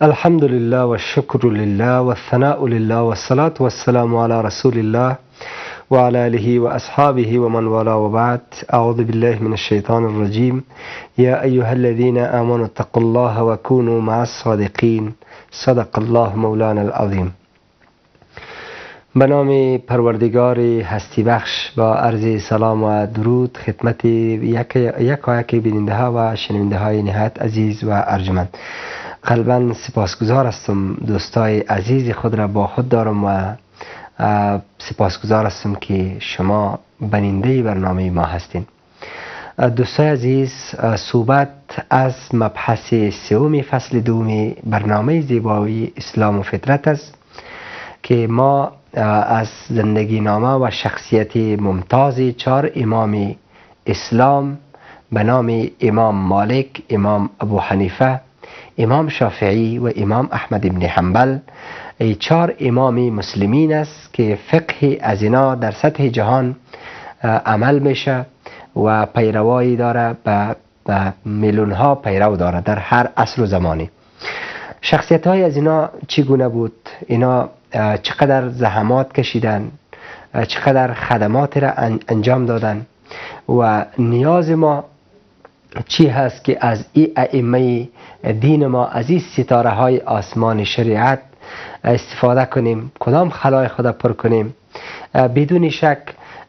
الحمد لله والشكر لله والثناء لله والصلاة والسلام على رسول الله وعلى آله وأصحابه ومن والاه وبعد. أعوذ بالله من الشيطان الرجيم. يا أيها الذين آمنوا اتقوا الله وكونوا مع الصادقين. صدق الله مولانا العظیم. به نام پروردگار هستی بخش، با عرض سلام و درود خدمت یک یک بیننده ها و شنونده های نهایت عزیز و ارجمند. قلبا سپاسگزار هستم، دوستای عزیز خود را با خود دارم و سپاسگزار هستم که شما بیننده برنامه ما هستین. دوستای عزیز، صحبت از مبحث سوم فصل دوم برنامه زیبایی اسلام و فطرت است که ما از زندگی نامه و شخصیت ممتاز 4 امام اسلام به نام امام مالک، امام ابو حنیفه، امام شافعی و امام احمد بن حنبل، 4 امام مسلمین است که فقه از اینا در سطح جهان عمل میشه و پیروایی داره، به میلیون ها پیرو داره در هر عصر و زمانی. شخصیت های از اینا چگونه بود؟ اینا چقدر زحمات کشیدن، چقدر خدمات را انجام دادن و نیاز ما چی هست که از این ائمه دین ما، از این ستاره های آسمان شریعت استفاده کنیم، کدام خلای خدا پر کنیم. بدون شک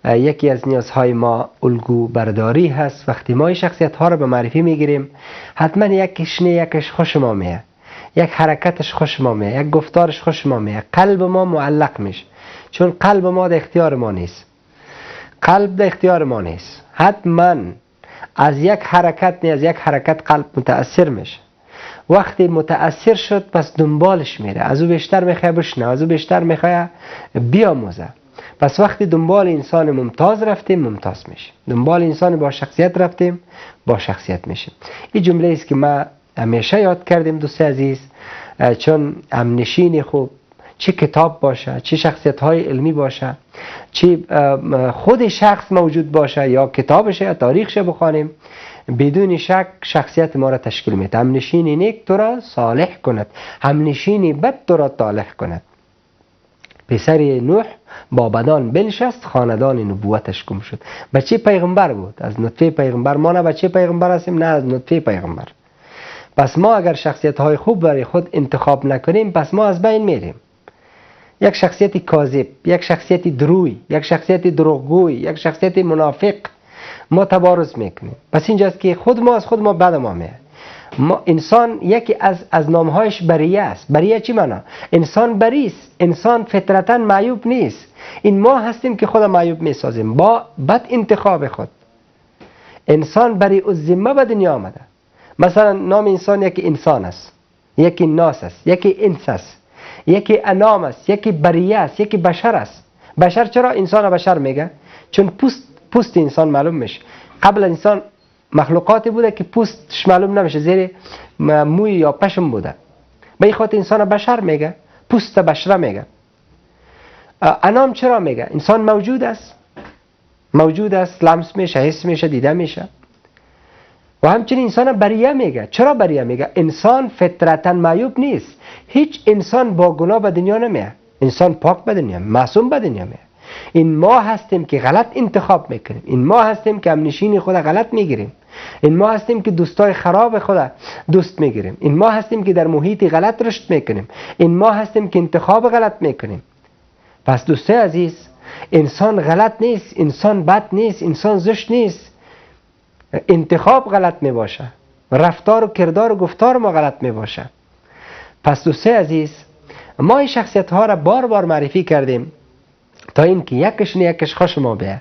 یکی از نیازهای ما الگو برداری هست. وقتی ما این شخصیت ها را به معرفی میگیریم، حتما یکیش نه یکش خوش ما میه، یک حرکتش خوش ما میه، یک گفتارش خوش ما میه، قلب ما معلق میشه، چون قلب ما در اختیار ما نیست. قلب در اختیار ما نیست. حتما از یک حرکت نه از یک حرکت قلب متاثر میشه. وقتی متاثر شد پس دنبالش میره، از او بیشتر میخواه بشنه، از او بیشتر میخواه بیاموزه. پس وقتی دنبال انسان ممتاز رفتیم، ممتاز میشیم. دنبال انسان با شخصیت رفتیم، با شخصیت میشیم. این جمله است که ما همیشه یاد کردیم دوست عزیز، چون همنشین خوب، چه کتاب باشه، چه شخصیت های علمی باشه، چه خود شخص موجود باشه یا کتابش یا تاریخش بخوانیم، بدون شک شخصیت ما را تشکیل میده. همنشین نیک تو را صالح کند، همنشین بد تو را طالح کند. پسر نوح با بدان بنشست، خاندان نبوتش گم شد. بچه پیغمبر بود، از نطفه پیغمبر. ما نه بچه پیغمبر هستیم، نه از نطفه پیغمبر. پس ما اگر شخصیت های خوب برای خود انتخاب نکنیم، پس ما از بین میریم. یک شخصیت کاذب، یک شخصیت دروی، یک شخصیت دروغگوی، یک شخصیت منافق ما تبارز میکنیم. پس اینجاست که خود ما از خود ما بد ما میاد. ما انسان یکی از نامهایش بریه است. بریه چی معنا؟ انسان بری است، انسان فطرتا معیوب نیست. این ما هستیم که خود معیوب میسازیم با بد انتخاب خود. انسان بری الذمه به دنیا آمده. مثلا نام انسان یکی انسان است، یکی ناس است، یکی انس است، یکی انام است، یکی بریه است، یکی بشر است. بشر چرا انسان بشر میگه؟ چون پوست انسان معلوم میشه. قبل انسان مخلوقاتی بوده که پوستش معلوم نمیشه، زیر موی یا پشم بوده. به این خاطر انسان بشر میگه، پوست بشره میگه. انام چرا میگه؟ انسان موجود است، موجود است، لمس میشه، حس میشه، دیده میشه. و همچنین انسان بریه میگه. چرا بریه میگه؟ انسان فطرتا معیوب نیست. هیچ انسان با گناه به دنیا نمیاد. انسان پاک به دنیا، معصوم به دنیا میاد. این ما هستیم که غلط انتخاب میکنیم، این ما هستیم که همنشین خود غلط میگیریم، این ما هستیم که دوستای خراب خود دوست میگیریم، این ما هستیم که در محیط غلط رشد میکنیم، این ما هستیم که انتخاب غلط میکنیم. پس دوستای عزیز، انسان غلط نیست، انسان بد نیست، انسان زشت نیست. انتخاب غلط می باشه، رفتار و کردار و گفتار ما غلط می باشه. پس دوستای عزیز، ما این شخصیت ها را بار بار معرفی کردیم تا اینکه یکش نه یکش خوش ما بیه.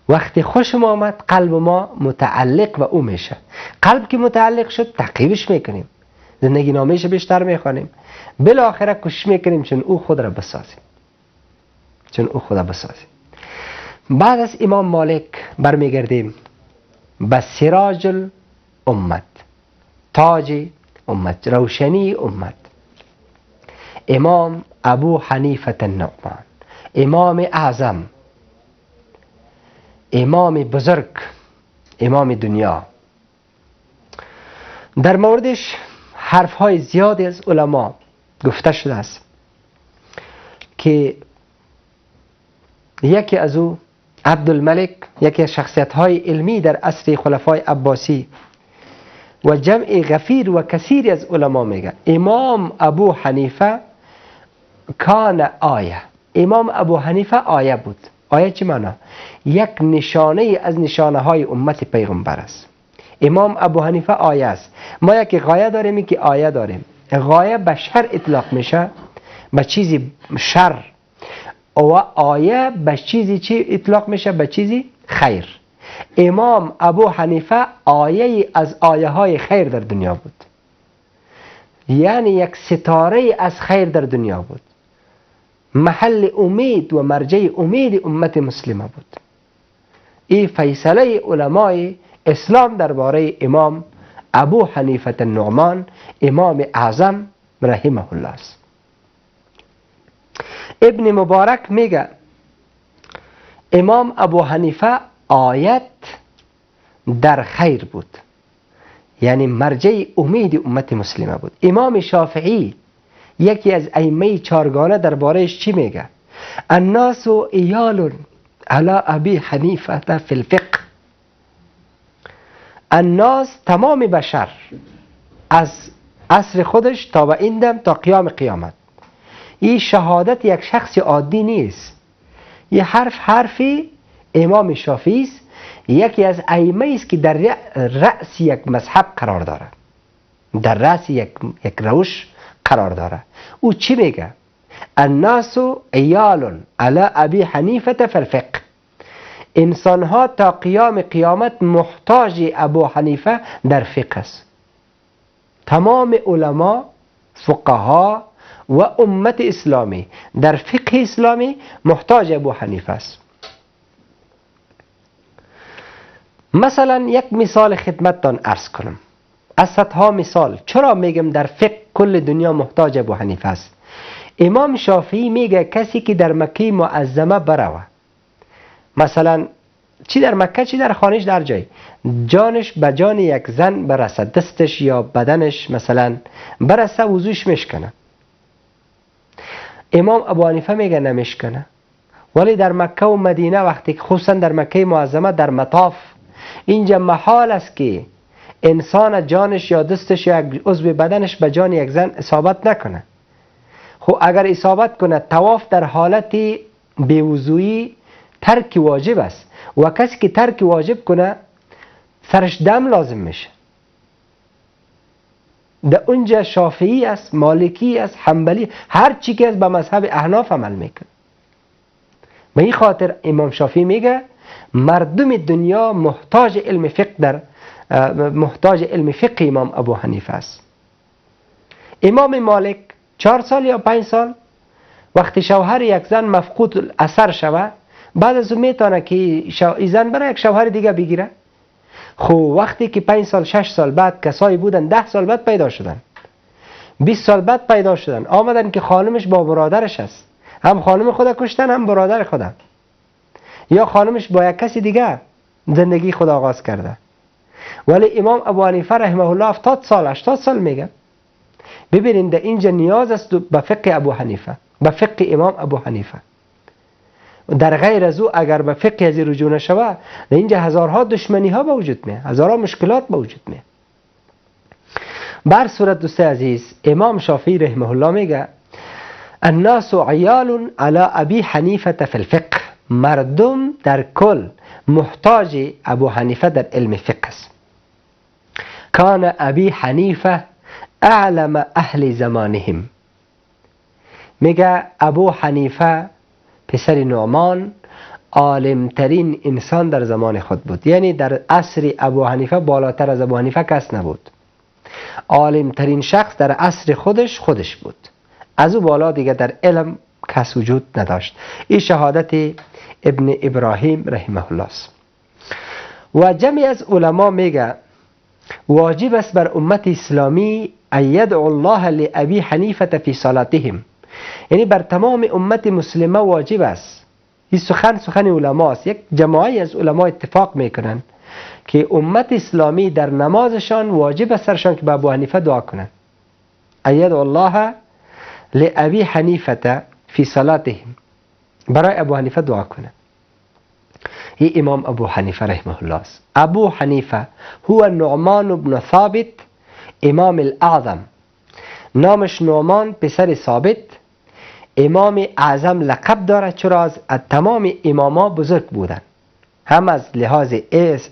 وقتی خوش ما آمد، قلب ما متعلق به او میشه. قلب که متعلق شد، تعقیبش میکنیم، زندگی نامهش بیشتر میخوانیم، بالاخره کوشش میکنیم چون او خود را بسازیم، چون او خود را بسازیم. بعد از امام مالک برمیگردیم به سراج الامت، تاج امت، روشنی امت، امام ابو حنیفه النعمان، امام اعظم، امام بزرگ، امام دنیا. در موردش حرف های زیادی از علما گفته شده است که یکی از او عبدالملک، یکی از شخصیت های علمی در عصر خلفای عباسی و جمع غفیر و کثیری از علما میگه امام ابو حنیفه کان آیه. امام ابو حنیفه آیه بود. آیه چی معنا؟ یک نشانه از نشانه های امت پیغمبر است. امام ابو حنیفه آیه است. ما یک غایه داریم که آیه داریم. غایه به شر اطلاق میشه، به چیزی شر، و آیه به چیزی چی اطلاق میشه؟ به چیزی خیر. امام ابو حنیفه آیه از آیه های خیر در دنیا بود، یعنی یک ستاره از خیر در دنیا بود، محل امید و مرجع امید امت مسلمه بود. این فیصله علمای اسلام درباره امام ابو حنیفه النعمان، امام اعظم رحمه الله است. ابن مبارک میگه امام ابو حنیفه آیت در خیر بود، یعنی مرجع امید امت مسلمه بود. امام شافعی یکی از ائمه چارگانه دربارهش چی میگه؟ الناس عیال علی ابی حنیفه فی الفقه. الناس تمام بشر از عصر خودش تا به این دم تا قیام قیامت. این شهادت یک شخص عادی نیست، یه حرف حرفی امام شافعی است، یکی از ائمه است که در رأس یک مذهب قرار داره، در رأس یک روش قرار داره. او چی میگه؟ الناس عیال علی ابی حنیفه فی الفقه. انسان ها تا قیام قیامت محتاج ابو حنیفه در فقه است. تمام علما، فقها و امت اسلامی در فقه اسلامی محتاج ابو حنیفه است. مثلا یک مثال خدمتتان عرض کنم، از صدها مثال. چرا میگم در فقه کل دنیا محتاج ابو حنیفه است؟ امام شافعی میگه کسی که در مکه معظمه بروه، مثلا چی در مکه چی در خانهش، در جای جانش به جان یک زن برسه، دستش یا بدنش مثلا برسه، وضوش میشکنه. امام ابو حنیفه میگه نمیشکنه. ولی در مکه و مدینه وقتی خصوصا در مکه معظمه در مطاف، اینجا محال است که انسان جانش یا دستش یا عضو بدنش به جان یک زن اصابت نکنه. خب اگر اصابت کنه، طواف در حالت بی‌وضویی ترک واجب است و کسی که ترک واجب کنه سرش دم لازم میشه. در اونجا شافعی است، مالکی است، حنبلی، هر چی که است به مذهب احناف عمل میکنه. به این خاطر امام شافعی میگه مردم دنیا محتاج علم فقه در محتاج علم فقه امام ابو حنیفه است. امام مالک 4 سال یا 5 سال وقتی شوهر یک زن مفقود اثر شوه، بعد از او میتونه که این زن برای یک شوهر دیگه بگیره. خب وقتی که 5 سال 6 سال بعد کسایی بودن 10 سال بعد پیدا شدن، 20 سال بعد پیدا شدن، آمدن که خانمش با برادرش است، هم خانم خود کشتن هم برادر خود، یا خانمش با یک کسی دیگه زندگی خود آغاز کرده. ولی امام ابو حنیفه رحمه الله 70 سال 80 سال میگه. ببینید در اینجا نیاز است به فقه ابو حنیفه، به فقه امام ابو حنیفه. در غیر از او اگر به فقه از رجوع نشوه، در اینجا هزارها دشمنی ها به وجود میاد، هزارها مشکلات به وجود میاد. بر صورت دوست عزیز، امام شافعی رحمه الله میگه الناس عیال علی ابی حنیفه فی الفقه. مردم در کل محتاج ابو حنیفه در علم فقه است. کان ابی حنیفه اعلم اهل زمانهم. میگه ابو حنیفه پسر نعمان عالمترین انسان در زمان خود بود، یعنی در عصر ابو حنیفه بالاتر از ابو حنیفه کس نبود. عالمترین شخص در عصر خودش بود، از او بالا دیگه در علم کس وجود نداشت. این شهادت ابن ابراهیم رحمه الله است. و جمعی از علما میگه واجب است بر امت اسلامی ان یدعو الله لابی حنیفه فی صلاتهم، یعنی بر تمام امت مسلمه واجب است. این سخن سخن علما است، یک جماعی از علما اتفاق میکنن که امت اسلامی در نمازشان واجب است سرشان که به ابو حنیفه دعا کنند. يدعو الله لأبي حنیفه فی صلاته، برای ابو حنیفه دعا کنه. این امام ابو حنیفه رحمه الله است. ابو حنیفه هو نعمان بن ثابت امام الاعظم، نامش نعمان پسر ثابت، امام اعظم لقب داره، چرا از تمام اماما بزرگ بودن، هم از لحاظ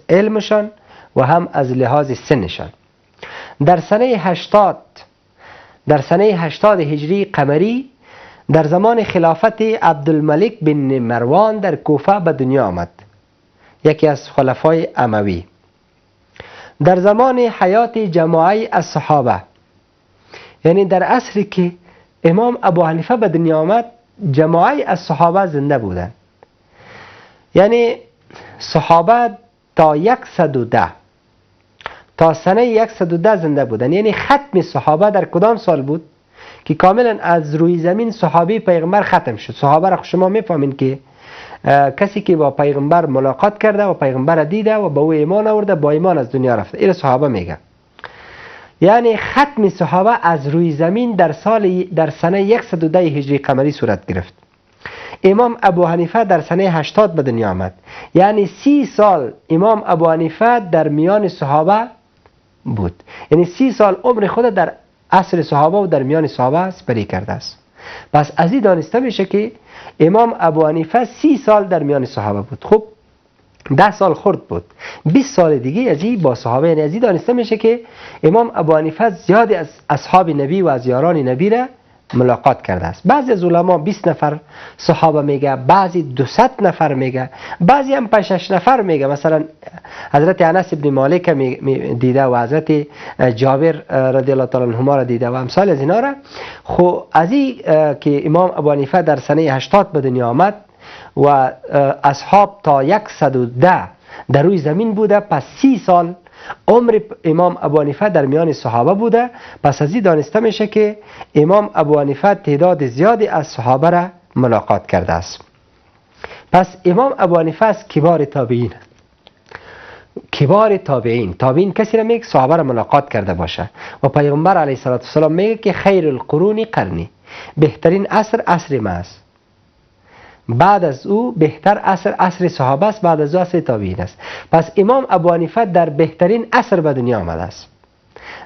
علمشان و هم از لحاظ سنشان. در سنه 80، در سنه 80 هجری قمری در زمان خلافت عبدالملک بن مروان در کوفه به دنیا آمد، یکی از خلفای اموی. در زمان حیات جماعه از صحابه، یعنی در عصری که امام ابو حنیفه به دنیا آمد جماعه از صحابه زنده بودند، یعنی صحابه تا 110، تا سنه 110 زنده بودند. یعنی ختم صحابه در کدام سال بود که کاملا از روی زمین صحابی پیغمبر ختم شد؟ صحابه را شما میفهمین که کسی که با پیغمبر ملاقات کرده و پیغمبر دیده و با او ایمان آورده، با ایمان از دنیا رفته، این صحابه میگه. یعنی ختم صحابه از روی زمین در سنه 110 هجری قمری صورت گرفت. امام ابو حنیفه در سنه 80 به دنیا آمد، یعنی 30 سال امام ابو حنیفه در میان صحابه بود، یعنی 30 سال عمر خود در عصر صحابه و در میان صحابه سپری کرده است. پس از این دانسته میشه که امام ابو حنیفه 30 سال در میان صحابه بود. خب 10 سال خرد بود، 20 سال دیگه از این با صحابه، یعنی از این دانسته میشه که امام ابو حنیفه زیاد از اصحاب نبی و از یاران نبی را ملاقات کرده است. بعضی از علما 20 نفر صحابه میگه، بعضی 200 نفر میگه، بعضی هم 5-6 نفر میگه. مثلا حضرت انس ابن مالک دیده و حضرت جابر رضی الله تعالی عنهما را دیده و امثال از اینا را. خب از این که امام ابو حنیفه در سنه 80 به دنیا آمد و اصحاب تا 110 در روی زمین بوده، پس 30 سال عمر امام ابو حنیفه در میان صحابه بوده. پس از این دانسته میشه که امام ابو حنیفه تعداد زیادی از صحابه را ملاقات کرده است. پس امام ابو حنیفه از کبار تابعین، کبار تابعین، تابعین کسی را میگه صحابه را ملاقات کرده باشه. و پیغمبر علیه الصلاة والسلام میگه که خیر القرون قرنی، بهترین عصر عصر ما است، بعد از او بهتر عصر عصر صحابه است، بعد از او عصر تابعین است. پس امام ابو حنیفه در بهترین عصر به دنیا آمده است،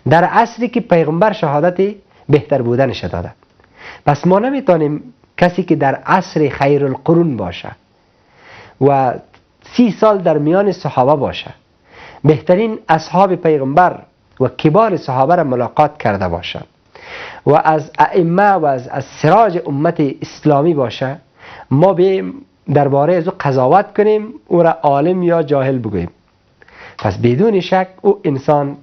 در عصری که پیغمبر شهادت بهتر بودنش داده. پس ما نمیتونیم کسی که در عصر خیر القرون باشه و 30 سال در میان صحابه باشه، بهترین اصحاب پیغمبر و کبار صحابه را ملاقات کرده باشه و از ائمه و از سراج امت اسلامی باشه، ما به درباره از او قضاوت کنیم، او را عالم یا جاهل بگوییم. پس بدون شک او انسان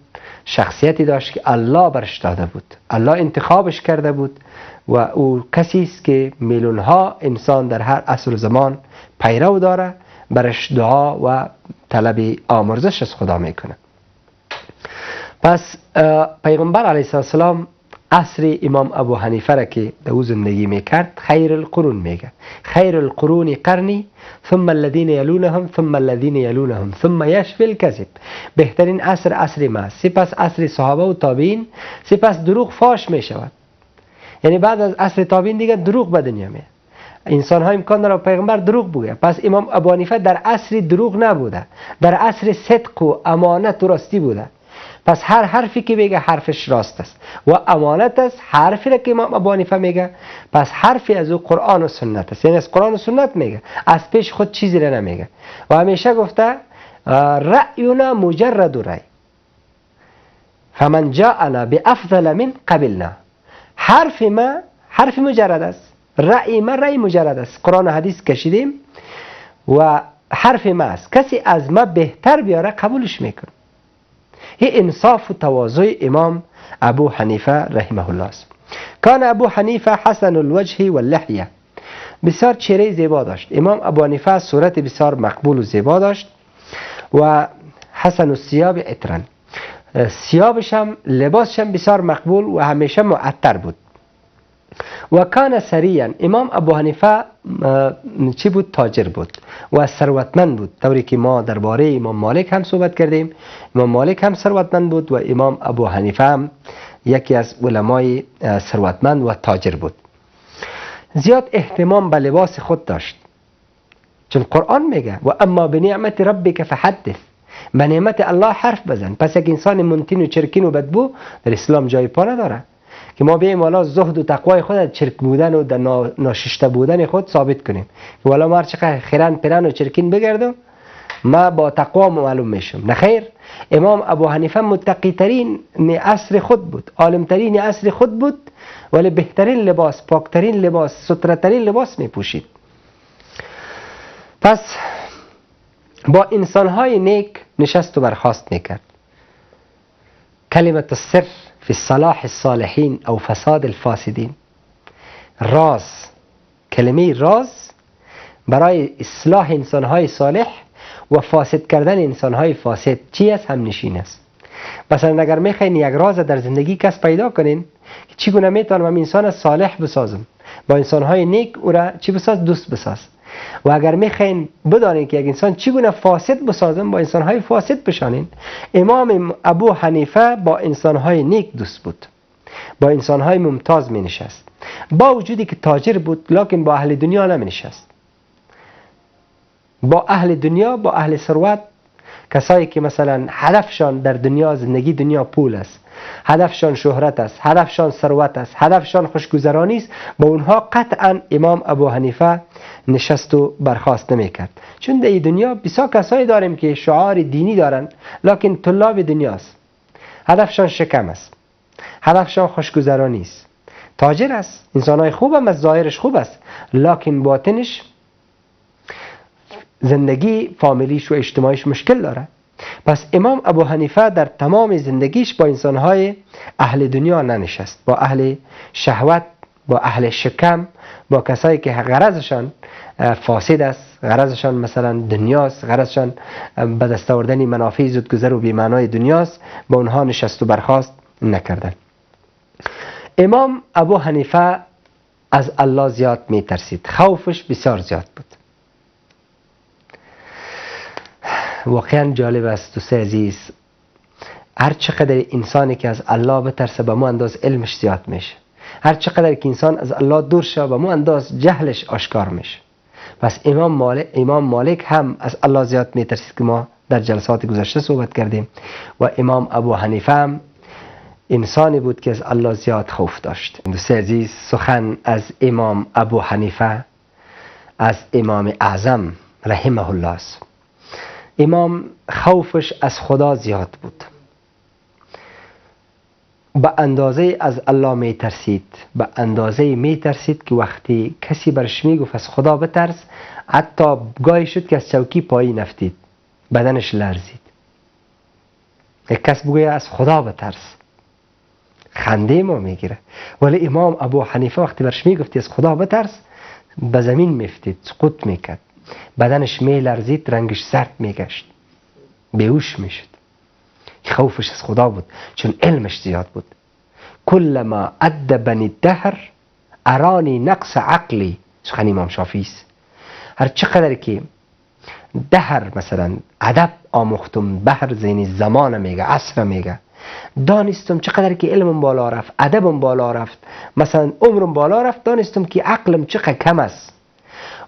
شخصیتی داشت که الله برش داده بود، الله انتخابش کرده بود و او کسی است که میلیون ها انسان در هر عصر و زمان پیرو داره، برش دعا و طلب آمرزش از خدا میکنه. پس پیغمبر علیه السلام عصر امام ابو حنیفه را که در او زندگی میکرد خیر القرون میگه، خیر القرون قرنی ثم الذین یلونهم ثم الذین یلونهم ثم یشفی الکذب. بهترین عصر عصر ما، سپس عصر صحابه و تابعین، سپس دروغ فاش میشود. یعنی بعد از عصر تابعین دیگه دروغ به دنیا میاد، انسان ها امکان داره پیغمبر دروغ بگه. پس امام ابو حنیفه در عصر دروغ نبوده، در عصر صدق و امانت و راستی بوده. پس هر حرفی که بگه حرفش راست است و امانت است. حرفی را که امام ابو حنیفه میگه، پس حرفی از او قرآن و سنت است، یعنی از قرآن و سنت میگه، از پیش خود چیزی را نمیگه. و همیشه گفته رأینا مجرد رأی فمن جاءنا بافضل من قبلنا. حرف ما حرف مجرد است، رأی ما رأی مجرد است، قرآن و حدیث کشیدیم و حرف ما است، کسی از ما بهتر بیاره قبولش میکنه. این انصاف و تواضع امام ابو حنیفه رحمه الله است. کان ابو حنیفه حسن الوجه واللحیه، بسیار چهره زیبا داشت. امام ابو حنیفه صورت بسیار مقبول و زیبا داشت و حسن الثیاب عطرا، ثیابش هم لباسش هم بسیار مقبول و همیشه معطر بود. و کان سریا، امام ابو حنیفه چی بود؟ تاجر بود و ثروتمند بود، طوری که ما درباره امام مالک هم صحبت کردیم. امام مالک هم ثروتمند بود و امام ابو حنیفه هم یکی از علمای ثروتمند و تاجر بود. زیاد اهتمام به لباس خود داشت، چون قرآن میگه و اما بنعمت ربک فحدث، به نعمت الله حرف بزن. پس یک انسان منتین و چرکین و بدبو در اسلام جای پا نداره که ما بیایم والا زهد و تقوای خود از چرک بودن و در ناششته بودن خود ثابت کنیم که والا ما هر چقدر خیرن پرن و چرکین بگردم ما با تقوا معلوم میشم. نه خیر، امام ابو حنیفه متقی ترین عصر خود بود، عالم ترین عصر خود بود، ولی بهترین لباس، پاکترین لباس، ستره ترین لباس میپوشید. پس با انسانهای نیک نشست و برخاست میکرد. کلمت السر فی صلاح الصالحین او فساد الفاسدین، راز، کلمه راز برای اصلاح انسانهای صالح و فاسد کردن انسانهای فاسد چی است؟ همنشین است. مثلا اگر میخواین یک راز در زندگی کس پیدا کنین که چگونه میتونم انسان صالح بسازم، با انسانهای نیک او را چی بساز؟ دوست بساز. و اگر میخواین بدانین که یک انسان چگونه فاسد بسازم، با انسانهای فاسد بشانین. امام ابو حنیفه با انسانهای نیک دوست بود، با انسانهای ممتاز می نشست. با وجودی که تاجر بود لکن با اهل دنیا نمی نشست. با اهل دنیا، با اهل ثروت، کسایی که مثلا هدفشان در دنیا، زندگی دنیا پول است، هدفشان شهرت است، هدفشان ثروت است، هدفشان خوشگذرانی است، با اونها قطعا امام ابو حنیفه نشست و برخاست نمیکرد. چون در دنیا بسیار کسایی داریم که شعار دینی دارن لکن طلاب دنیاست، هدفشان شکم است، هدفشان خوشگذرانی است، تاجر است، انسانهای خوب هم از ظاهرش خوب است، لکن باطنش زندگی فامیلیش و اجتماعیش مشکل داره. پس امام ابو حنیفه در تمام زندگیش با انسانهای اهل دنیا ننشست، با اهل شهوت، با اهل شکم، با کسایی که غرضشان فاسد است، غرضشان مثلا دنیاست، غرضشان به دست آوردن منافع زودگذر و بی‌معنای دنیاست، با اونها نشست و برخاست نکردن. امام ابو حنیفه از الله زیاد میترسید، خوفش بسیار زیاد بود. واقعا جالب است دوست عزیز، هر چقدر انسانی که از الله بترسه به مو انداز علمش زیاد میشه، هر چقدر که انسان از الله دور شه به مو انداز جهلش آشکار میشه. پس امام مالک هم از الله زیاد میترسید که ما در جلسات گذشته صحبت کردیم، و امام ابو حنیفه هم انسانی بود که از الله زیاد خوف داشت. دوست عزیز، سخن از امام ابو حنیفه، از امام اعظم رحمه الله است. امام خوفش از خدا زیاد بود، به اندازه از الله می ترسید، به اندازه می ترسید که وقتی کسی برش می گفت از خدا بترس، حتی گاهی شد که از چوکی پایین افتید، بدنش لرزید. یک کس بگوید از خدا بترس، خنده ما میگیره، ولی امام ابو حنیفه وقتی برش می گفتی از خدا بترس، به زمین میفتید، سقوط میکرد، بدنش می لرزید، رنگش زرد میگشت، بیهوش میشد. خوفش از خدا بود چون علمش زیاد بود. کلما ادبنی الدهر ارانی نقص عقلی، سخن امام شافعی است. هر چقدر که دهر مثلا ادب آموختم، بهر زینی زمان میگه، عصر میگه، دانستم چقدر که علمم بالا رفت، ادبم بالا رفت، مثلا عمرم بالا رفت، دانستم که عقلم چقدر کم است.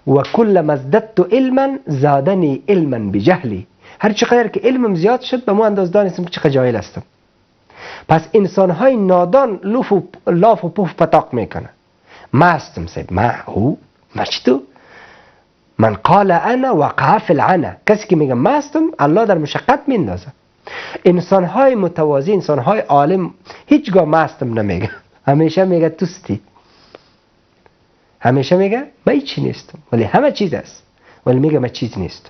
و کلما ازددت علما زادنی علما بجهلی، هر چقدر که علمم زیاد شد به مو انداز دانستم که چقدر جاهل هستم. پس انسانهای نادان لاف و پوف پتاق میکنه. ما هستم سید، ما هو ما چطور؟ من قال انا وقع فی العنا، کسی که میگه ما هستم الله در مشقت میندازه. انسانهای متواضع، انسانهای عالم هیچگاه ما هستم نمیگه، همیشه میگه توستی، همیشه میگه من هیچی نیستم، ولی همه چیز است، ولی میگه من چیز نیستم.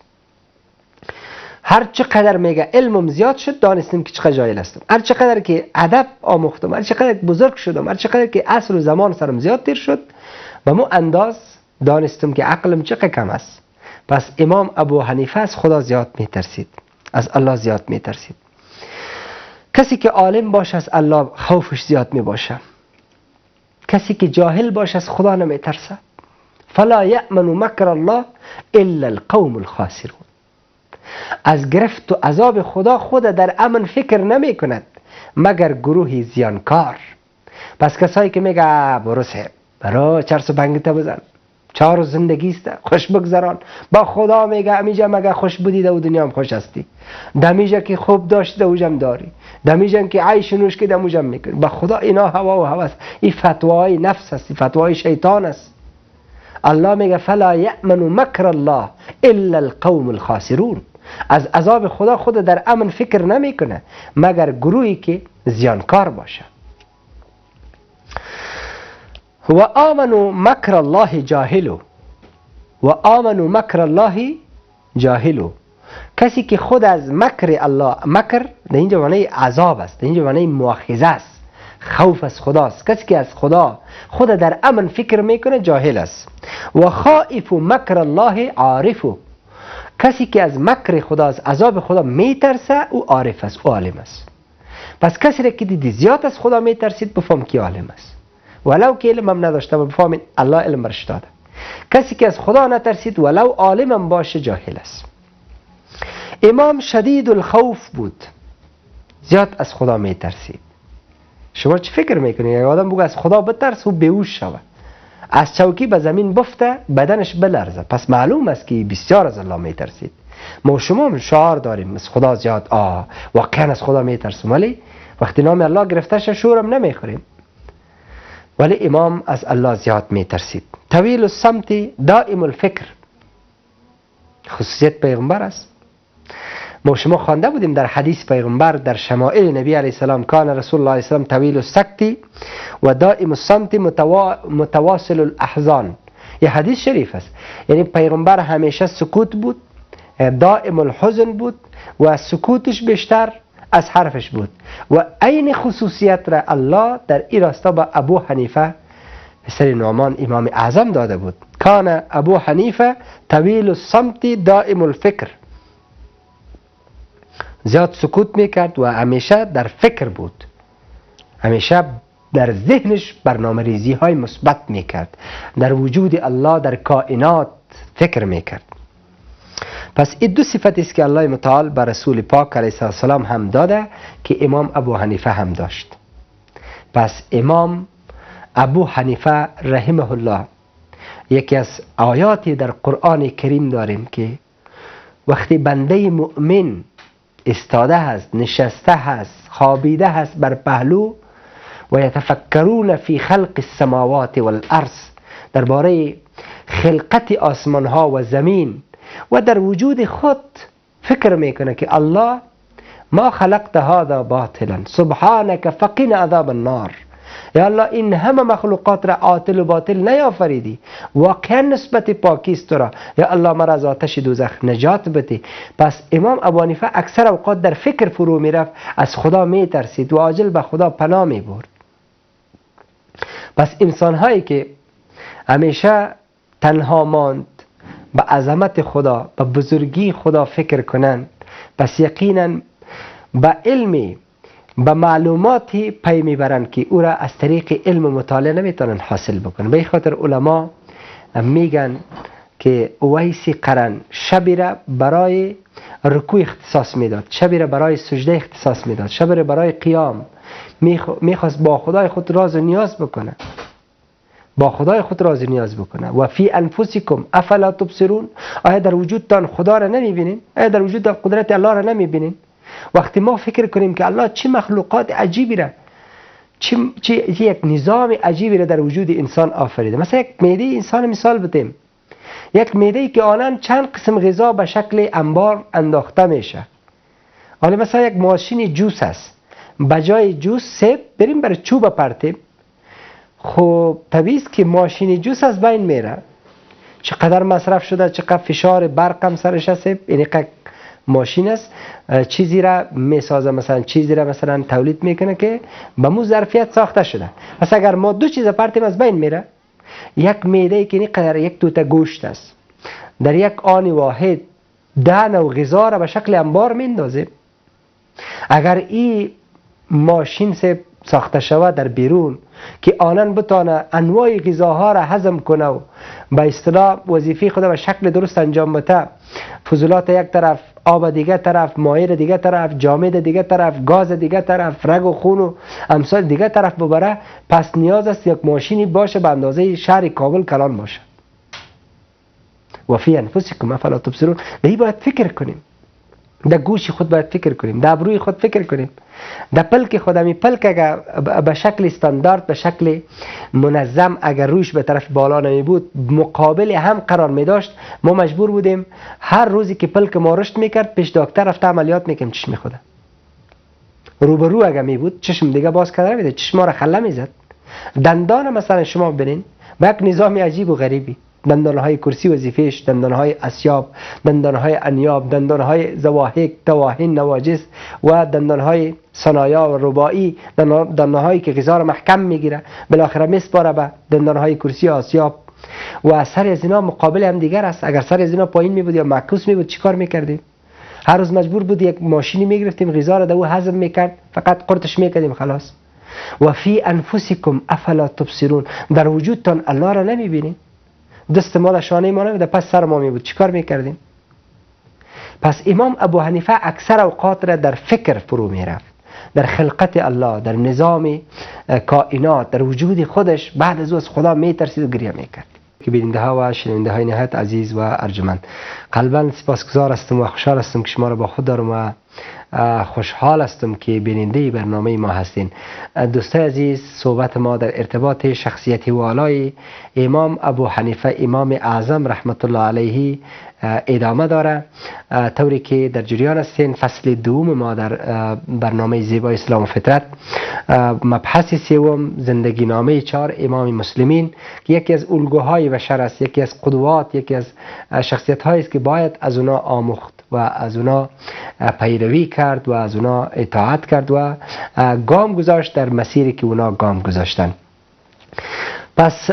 هر چقدر میگه علمم زیاد شد دانستم که چقدر جاهل هستم، هر چقدر که ادب آموختم، هر چقدر بزرگ شدم، هر چقدر که عصر و زمان سرم زیاد تیر شد، به مو انداز دانستم که عقلم چقدر کم است. پس امام ابو حنیفه از خدا زیاد میترسید، از الله زیاد میترسید. کسی که عالم باشه از الله خوفش زیاد میباشه، کسی که جاهل باشه از خدا نمیترسه. فلا یأمن مکر الله الا القوم الخاسرون. از گرفت و عذاب خدا خود در امن فکر نمی کند مگر گروهی زیانکار. پس کسایی که میگه برو صاحب، برو چرس و بنگته بزن، 4 روز زندگی است، خوش بگذران، با خدا میگه امیجا مگه خوش بودی در دنیا هم خوش هستی، دمیجا که خوب داشتی در اوجم داری، دمیجا که عیش نوش که دموجم میکنی. با خدا اینا هوا و هوس، این فتوای نفس است، این فتوای شیطان است. الله میگه فلا یأمن مکر الله الا القوم الخاسرون. از عذاب خدا خود در امن فکر نمیکنه مگر گروهی که زیانکار باشه. و آمنوا مکر الله جاهلو، و آمنوا مکر الله جاهلو، کسی که خود از مکر الله، مکر در اینجا معنی عذاب است، در اینجا معنی مؤاخذه است، خوف از خداست. کسی که از خدا خود در امن فکر میکنه جاهل است. و خائف مکر الله عارف، کسی که از مکر خدا، از عذاب خدا میترسه او عارف است، او عالم است. پس کسی را که دیدی زیاد از خدا میترسید بفهم که عالم است، ولو که علم هم نداشته بفهمید الله علم برش داده. کسی که از خدا نترسید ولو عالم هم باشه جاهل است. امام شدید الخوف بود، زیاد از خدا میترسید. شما چی فکر میکنید؟ یک آدم بگه از خدا بترس و بیهوش شوه، از چوکی به زمین بفته بدنش بلرزه، پس معلوم است که بسیار از الله میترسید. ما شما شعار داریم از خدا زیاد، واقعا از خدا میترسیم، ولی وقتی نام الله گرفته شه شورم نمیخوریم. ولی امام از الله زیاد میترسید. طویل الصمت دائم الفکر، خصوصیت پیغمبر است. ما شما خوانده بودیم در حدیث پیغمبر در شمائل نبی علیه السلام، کان رسول الله علیه السلام طویل السکت و دائم الصمت متواصل الاحزان. یه حدیث شریف است. یعنی پیغمبر همیشه سکوت بود، دائم الحزن بود و سکوتش بیشتر از حرفش بود. و عین خصوصیت را الله در این راستا با ابو حنیفه پسر نعمان امام اعظم داده بود. کان ابو حنیفه طویل الصمت دائم الفکر، زیاد سکوت میکرد و همیشه در فکر بود، همیشه در ذهنش برنامه ریزی های مثبت میکرد، در وجود الله در کائنات فکر میکرد. پس این دو صفت است که الله متعال بر رسول پاک علیه السلام هم داده که امام ابو حنیفه هم داشت. پس امام ابو حنیفه رحمه الله یکی از آیاتی در قرآن کریم داریم که وقتی بنده مؤمن استاده هست، نشسته هست، خوابیده هست بر پهلو، و یتفکرون فی خلق السماوات والارض، درباره خلقت آسمان ها و زمین و در وجود خود فکر میکنه که الله ما خلقت هذا باطلا سبحانك فقنا عذاب النار. یا الله این همه مخلوقات را عاطل و باطل نیافریدی، واقعا نسبت پاکیست را، یا الله مرا از آتش دوزخ نجات بده. پس امام ابو حنیفه اکثر اوقات در فکر فرو میرفت، از خدا میترسید و عاجل به خدا پناه میبرد. پس انسان هایی که همیشه تنها ماند به عظمت خدا، به بزرگی خدا فکر کنند، پس یقینا به علمی، به معلوماتی پی میبرند که او را از طریق علم و مطالعه نمیتونن حاصل بکنن. به این خاطر علما میگن که اویسی قرن شبی را برای رکوع اختصاص میداد، شبی را برای سجده اختصاص میداد، شبی را برای قیام میخواست با خدای خود راز و نیاز بکنه، با خدای خود راز و نیاز بکنه. و فی انفسکم افلا تبصرون، آیا در وجودتان خدا را نمیبینین؟ آیا در وجودتان قدرت الله را نمیبینین؟ وقتی ما فکر کنیم که الله چه مخلوقات عجیبی را، چه یک نظام عجیبی را در وجود انسان آفریده. مثلا یک معده انسان مثال بدیم، یک معده که آنان چند قسم غذا به شکل انبار انداخته میشه. حالا مثلا یک ماشین جوس است، بجای جوس سیب بریم برای چوب پرتیم، خب طبیعی است که ماشین جوس از بین میره، چقدر مصرف شده، چقدر فشار برق هم سرش هست، یعنی ماشین است چیزی را میسازه، مثلا چیزی را مثلا تولید میکنه که به مو ظرفیت ساخته شده. پس اگر ما دو چیز پرتیم از بین میره. یک معده که اینقدر یک توته گوشت است، در یک آن واحد 10 نوع غذا را به شکل انبار میندازیم. اگر این ماشین ساخته شود در بیرون که آنان بتانه انواع غذاها را هضم کنه و به اصطلاح وظیفه خود به شکل درست انجام بده، فضولات یک طرف، آب دیگه طرف، مایع دیگه طرف، جامد دیگه طرف، گاز دیگه طرف، رگ و خون و امثال دیگه طرف ببره، پس نیاز است یک ماشینی باشه به اندازه شهر کابل کلان باشه. و فی انفسکم افلا تبصرون. به باید فکر کنیم، در گوش خود باید فکر کنیم، در ابروی خود فکر کنیم، در پلک خود. امی پلک اگر به شکل استاندارد، به شکل منظم اگر روش به طرف بالا نمی بود، مقابل هم قرار می داشت، ما مجبور بودیم هر روزی که پلک ما رشد میکرد پیش دکتر رفته عملیات میکردیم چشم خود. روبرو اگر می بود چشم دیگه باز کرده نمیده، چشم ما را خله میزد. دندان مثلا شما ببینین با یک نظام عجیب و غریبی، دندانهای کرسی وظیفهش، دندانهای اسیاب، دندانهای انیاب، دندانهای زواهک، تواهین، نواجس و دندانهای صنایا و رباعی، دندانهایی که غذا را محکم میگیره بالاخره میسپاره به دندانهای کرسی آسیاب. و سر از اینا مقابل هم دیگر است. اگر سر از اینا پایین می بود یا معکوس می بود چیکار میکردیم؟ هر روز مجبور بود یک ماشینی میگرفتیم غذا را در او هضم میکرد، فقط قرتش میکردیم خلاص. و فی انفسکم افلا تبصرون. در وجودتان الله را نمیبینید. دست ما در شانه ما نمیده، پس سر ما می بود، چیکار میکردیم؟ پس امام ابو حنیفه اکثر اوقات را در فکر فرو میرفت، در خلقت الله، در نظام کائنات، در وجود خودش. بعد از او از خدا میترسید و گریه میکرد. که بیننده ها و شنونده های نهایت عزیز و ارجمند، قلبا سپاسگزار هستم و خوشحال هستم که شما را با خود دارم و خوشحال هستم که بیننده برنامه ما هستین. دوستای عزیز، صحبت ما در ارتباط شخصیت والای امام ابو حنیفه، امام اعظم رحمت الله علیه ادامه داره. طوری که در جریان هستین، فصل دوم ما در برنامه زیبای اسلام و فطرت، مبحث سوم، زندگی نامه 4 امام مسلمین که یکی از الگوهای بشر است، یکی از قدوات، یکی از شخصیت هایی است که باید از اونا آموخت و از اونا پیروی کرد و از اونا اطاعت کرد و گام گذاشت در مسیری که اونا گام گذاشتن. پس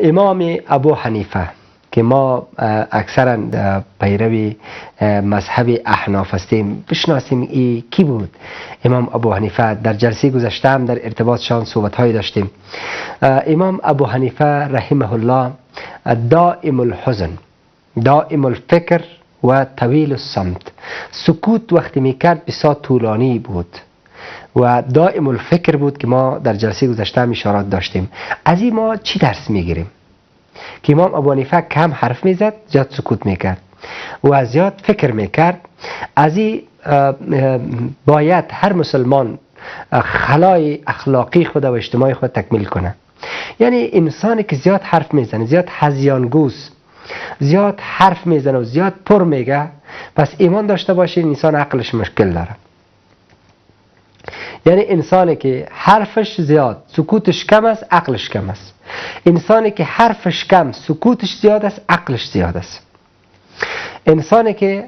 امام ابو حنیفه که ما اکثرا پیروی مذهب احناف هستیم، بشناسیم ای کی بود امام ابو حنیفه. در جلسه گذشته هم در ارتباطشان صحبت های داشتیم. امام ابو حنیفه رحمه الله دائم الحزن، دائم الفکر و طویل الصمت. سکوت وقتی میکرد بسیار طولانی بود و دائم الفکر بود که ما در جلسه گذشته هم اشارات داشتیم. از این ما چی درس میگیریم؟ که امام ابو حنیفه کم حرف میزد، زیاد سکوت میکرد و زیاد فکر میکرد. از این باید هر مسلمان خلای اخلاقی خود و اجتماعی خود تکمیل کنه. یعنی انسانی که زیاد حرف میزنه، زیاد هذیانگوز، زیاد حرف میزنه و زیاد پر میگه، پس ایمان داشته باشه انسان عقلش مشکل داره. یعنی انسانی که حرفش زیاد سکوتش کم است، عقلش کم است. انسانی که حرفش کم سکوتش زیاد است، عقلش زیاد است. انسانی که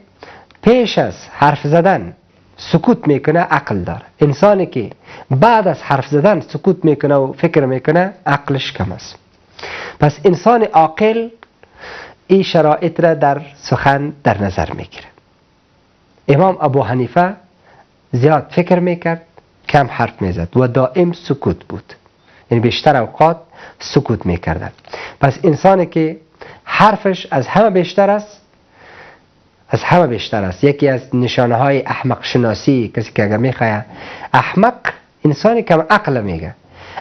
پیش از حرف زدن سکوت میکنه، عقل داره. انسانی که بعد از حرف زدن سکوت میکنه و فکر میکنه، عقلش کم است. پس انسان عاقل این شرایط را در سخن در نظر میگیره. امام ابو حنیفه زیاد فکر میکرد، کم حرف میزد و دائم سکوت بود، یعنی بیشتر اوقات سکوت میکردن. پس انسانی که حرفش از همه بیشتر است، از همه بیشتر است، یکی از نشانه های احمق شناسی، کسی که اگر میخواه احمق، انسانی کم عقل میگه.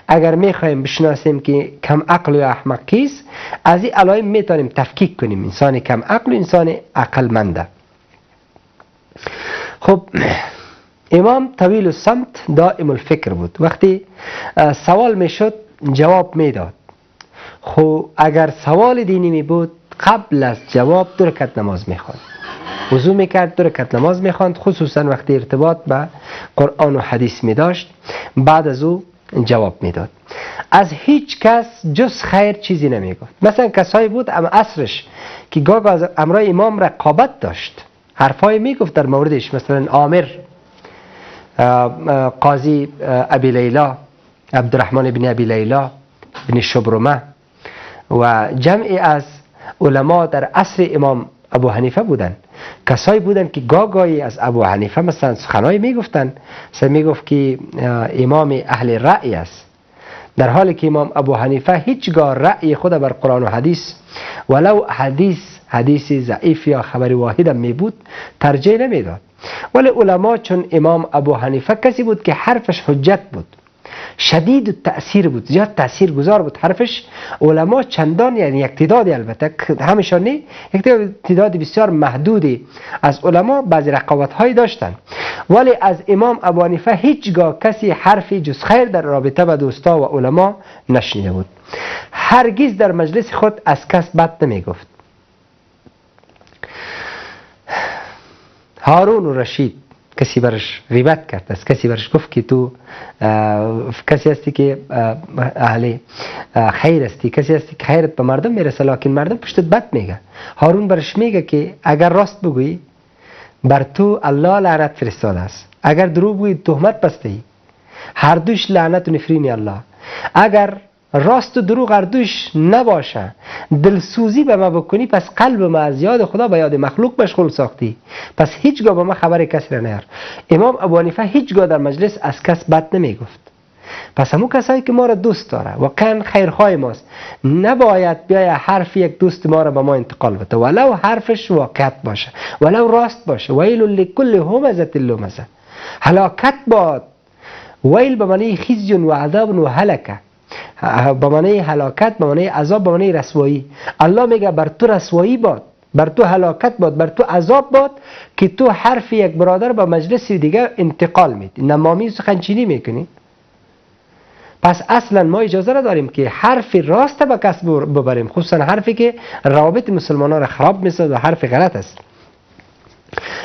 اگر میخوایم بشناسیم که کم عقل یا احمق کیست، از این علایم میتونیم تفکیک کنیم انسان کم عقل و انسان عقلمنده. خب امام طویل الصمت دائم الفکر بود. وقتی سوال میشد جواب میداد. خب اگر سوال دینی می بود، قبل از جواب 2 رکعت نماز میخواند، وضو میکرد، 2 رکعت نماز میخواند، خصوصا وقتی ارتباط به قرآن و حدیث میداشت. بعد از او جواب میداد. از هیچ کس جز خیر چیزی نمیگفت. مثلا کسایی بود ام عصرش که گاه از امرای امام رقابت داشت، حرفای میگفت در موردش، مثلا عامر، قاضی ابی لیلا، عبدالرحمن بن ابی لیلا بن شبرمه و جمعی از علما در عصر امام ابو حنیفه بودند. کسایی بودند که گاهی از ابو حنیفه مثلا سخنایی میگفتند، مثلا میگفت که امام اهل رأی است، در حالی که امام ابو حنیفه هیچگاه رأی خود بر قرآن و حدیث ولو حدیث حدیث ضعیف یا خبر واحد می بود ترجیح نمیداد. ولی علما چون امام ابو حنیفه کسی بود که حرفش حجت بود، شدید تأثیر بود، زیاد تأثیر گذار بود حرفش، علما چندان، یعنی یک تعدادی، البته همیشه نه، یک تعداد بسیار محدودی از علما بعضی رقابت هایی داشتن، ولی از امام ابو حنیفه هیچگاه کسی حرفی جز خیر در رابطه با دوستا و علما نشنیده بود. هرگز در مجلس خود از کس بد نمی گفت. هارون الرشید کسی برش غیبت کرد، از کسی برش گفت که تو کسی هستی که اهل خیر هستی، کسی هستی که خیرت به مردم میرسه، لکن مردم پشتت بد میگه. هارون برش میگه که اگر راست بگویی بر تو الله لعنت فرستاده است، اگر دروغ بگویی تهمت بسته ای، هر دوش لعنت و نفرین الله. اگر راست و دروغ هر دوش نباشه، دلسوزی به ما بکنی، پس قلب ما از یاد خدا به یاد مخلوق مشغول ساختی، پس هیچگاه به ما خبر کسی را نیار. امام ابو حنیفه هیچگاه در مجلس از کس بد نمیگفت. پس همون کسایی که ما را دوست داره واقعا خیرخواه ماست، نباید بیای حرف یک دوست ما را به ما انتقال بده، ولو حرفش واقعیت باشه، ولو راست باشه. ویل لکل همزه لمزه، هلاکت باد. ویل به معنی خزی و عذاب و هلکه، به معنی هلاکت، به معنی عذاب، به معنی رسوایی. الله میگه بر تو رسوایی باد، بر تو هلاکت باد، بر تو عذاب باد که تو حرف یک برادر به مجلس دیگه انتقال میدی، نمامی سخنچینی میکنی. پس اصلا ما اجازه نداریم که حرف راست به کس ببریم، خصوصا حرفی که روابط مسلمانان را خراب میسازد و حرف غلط است.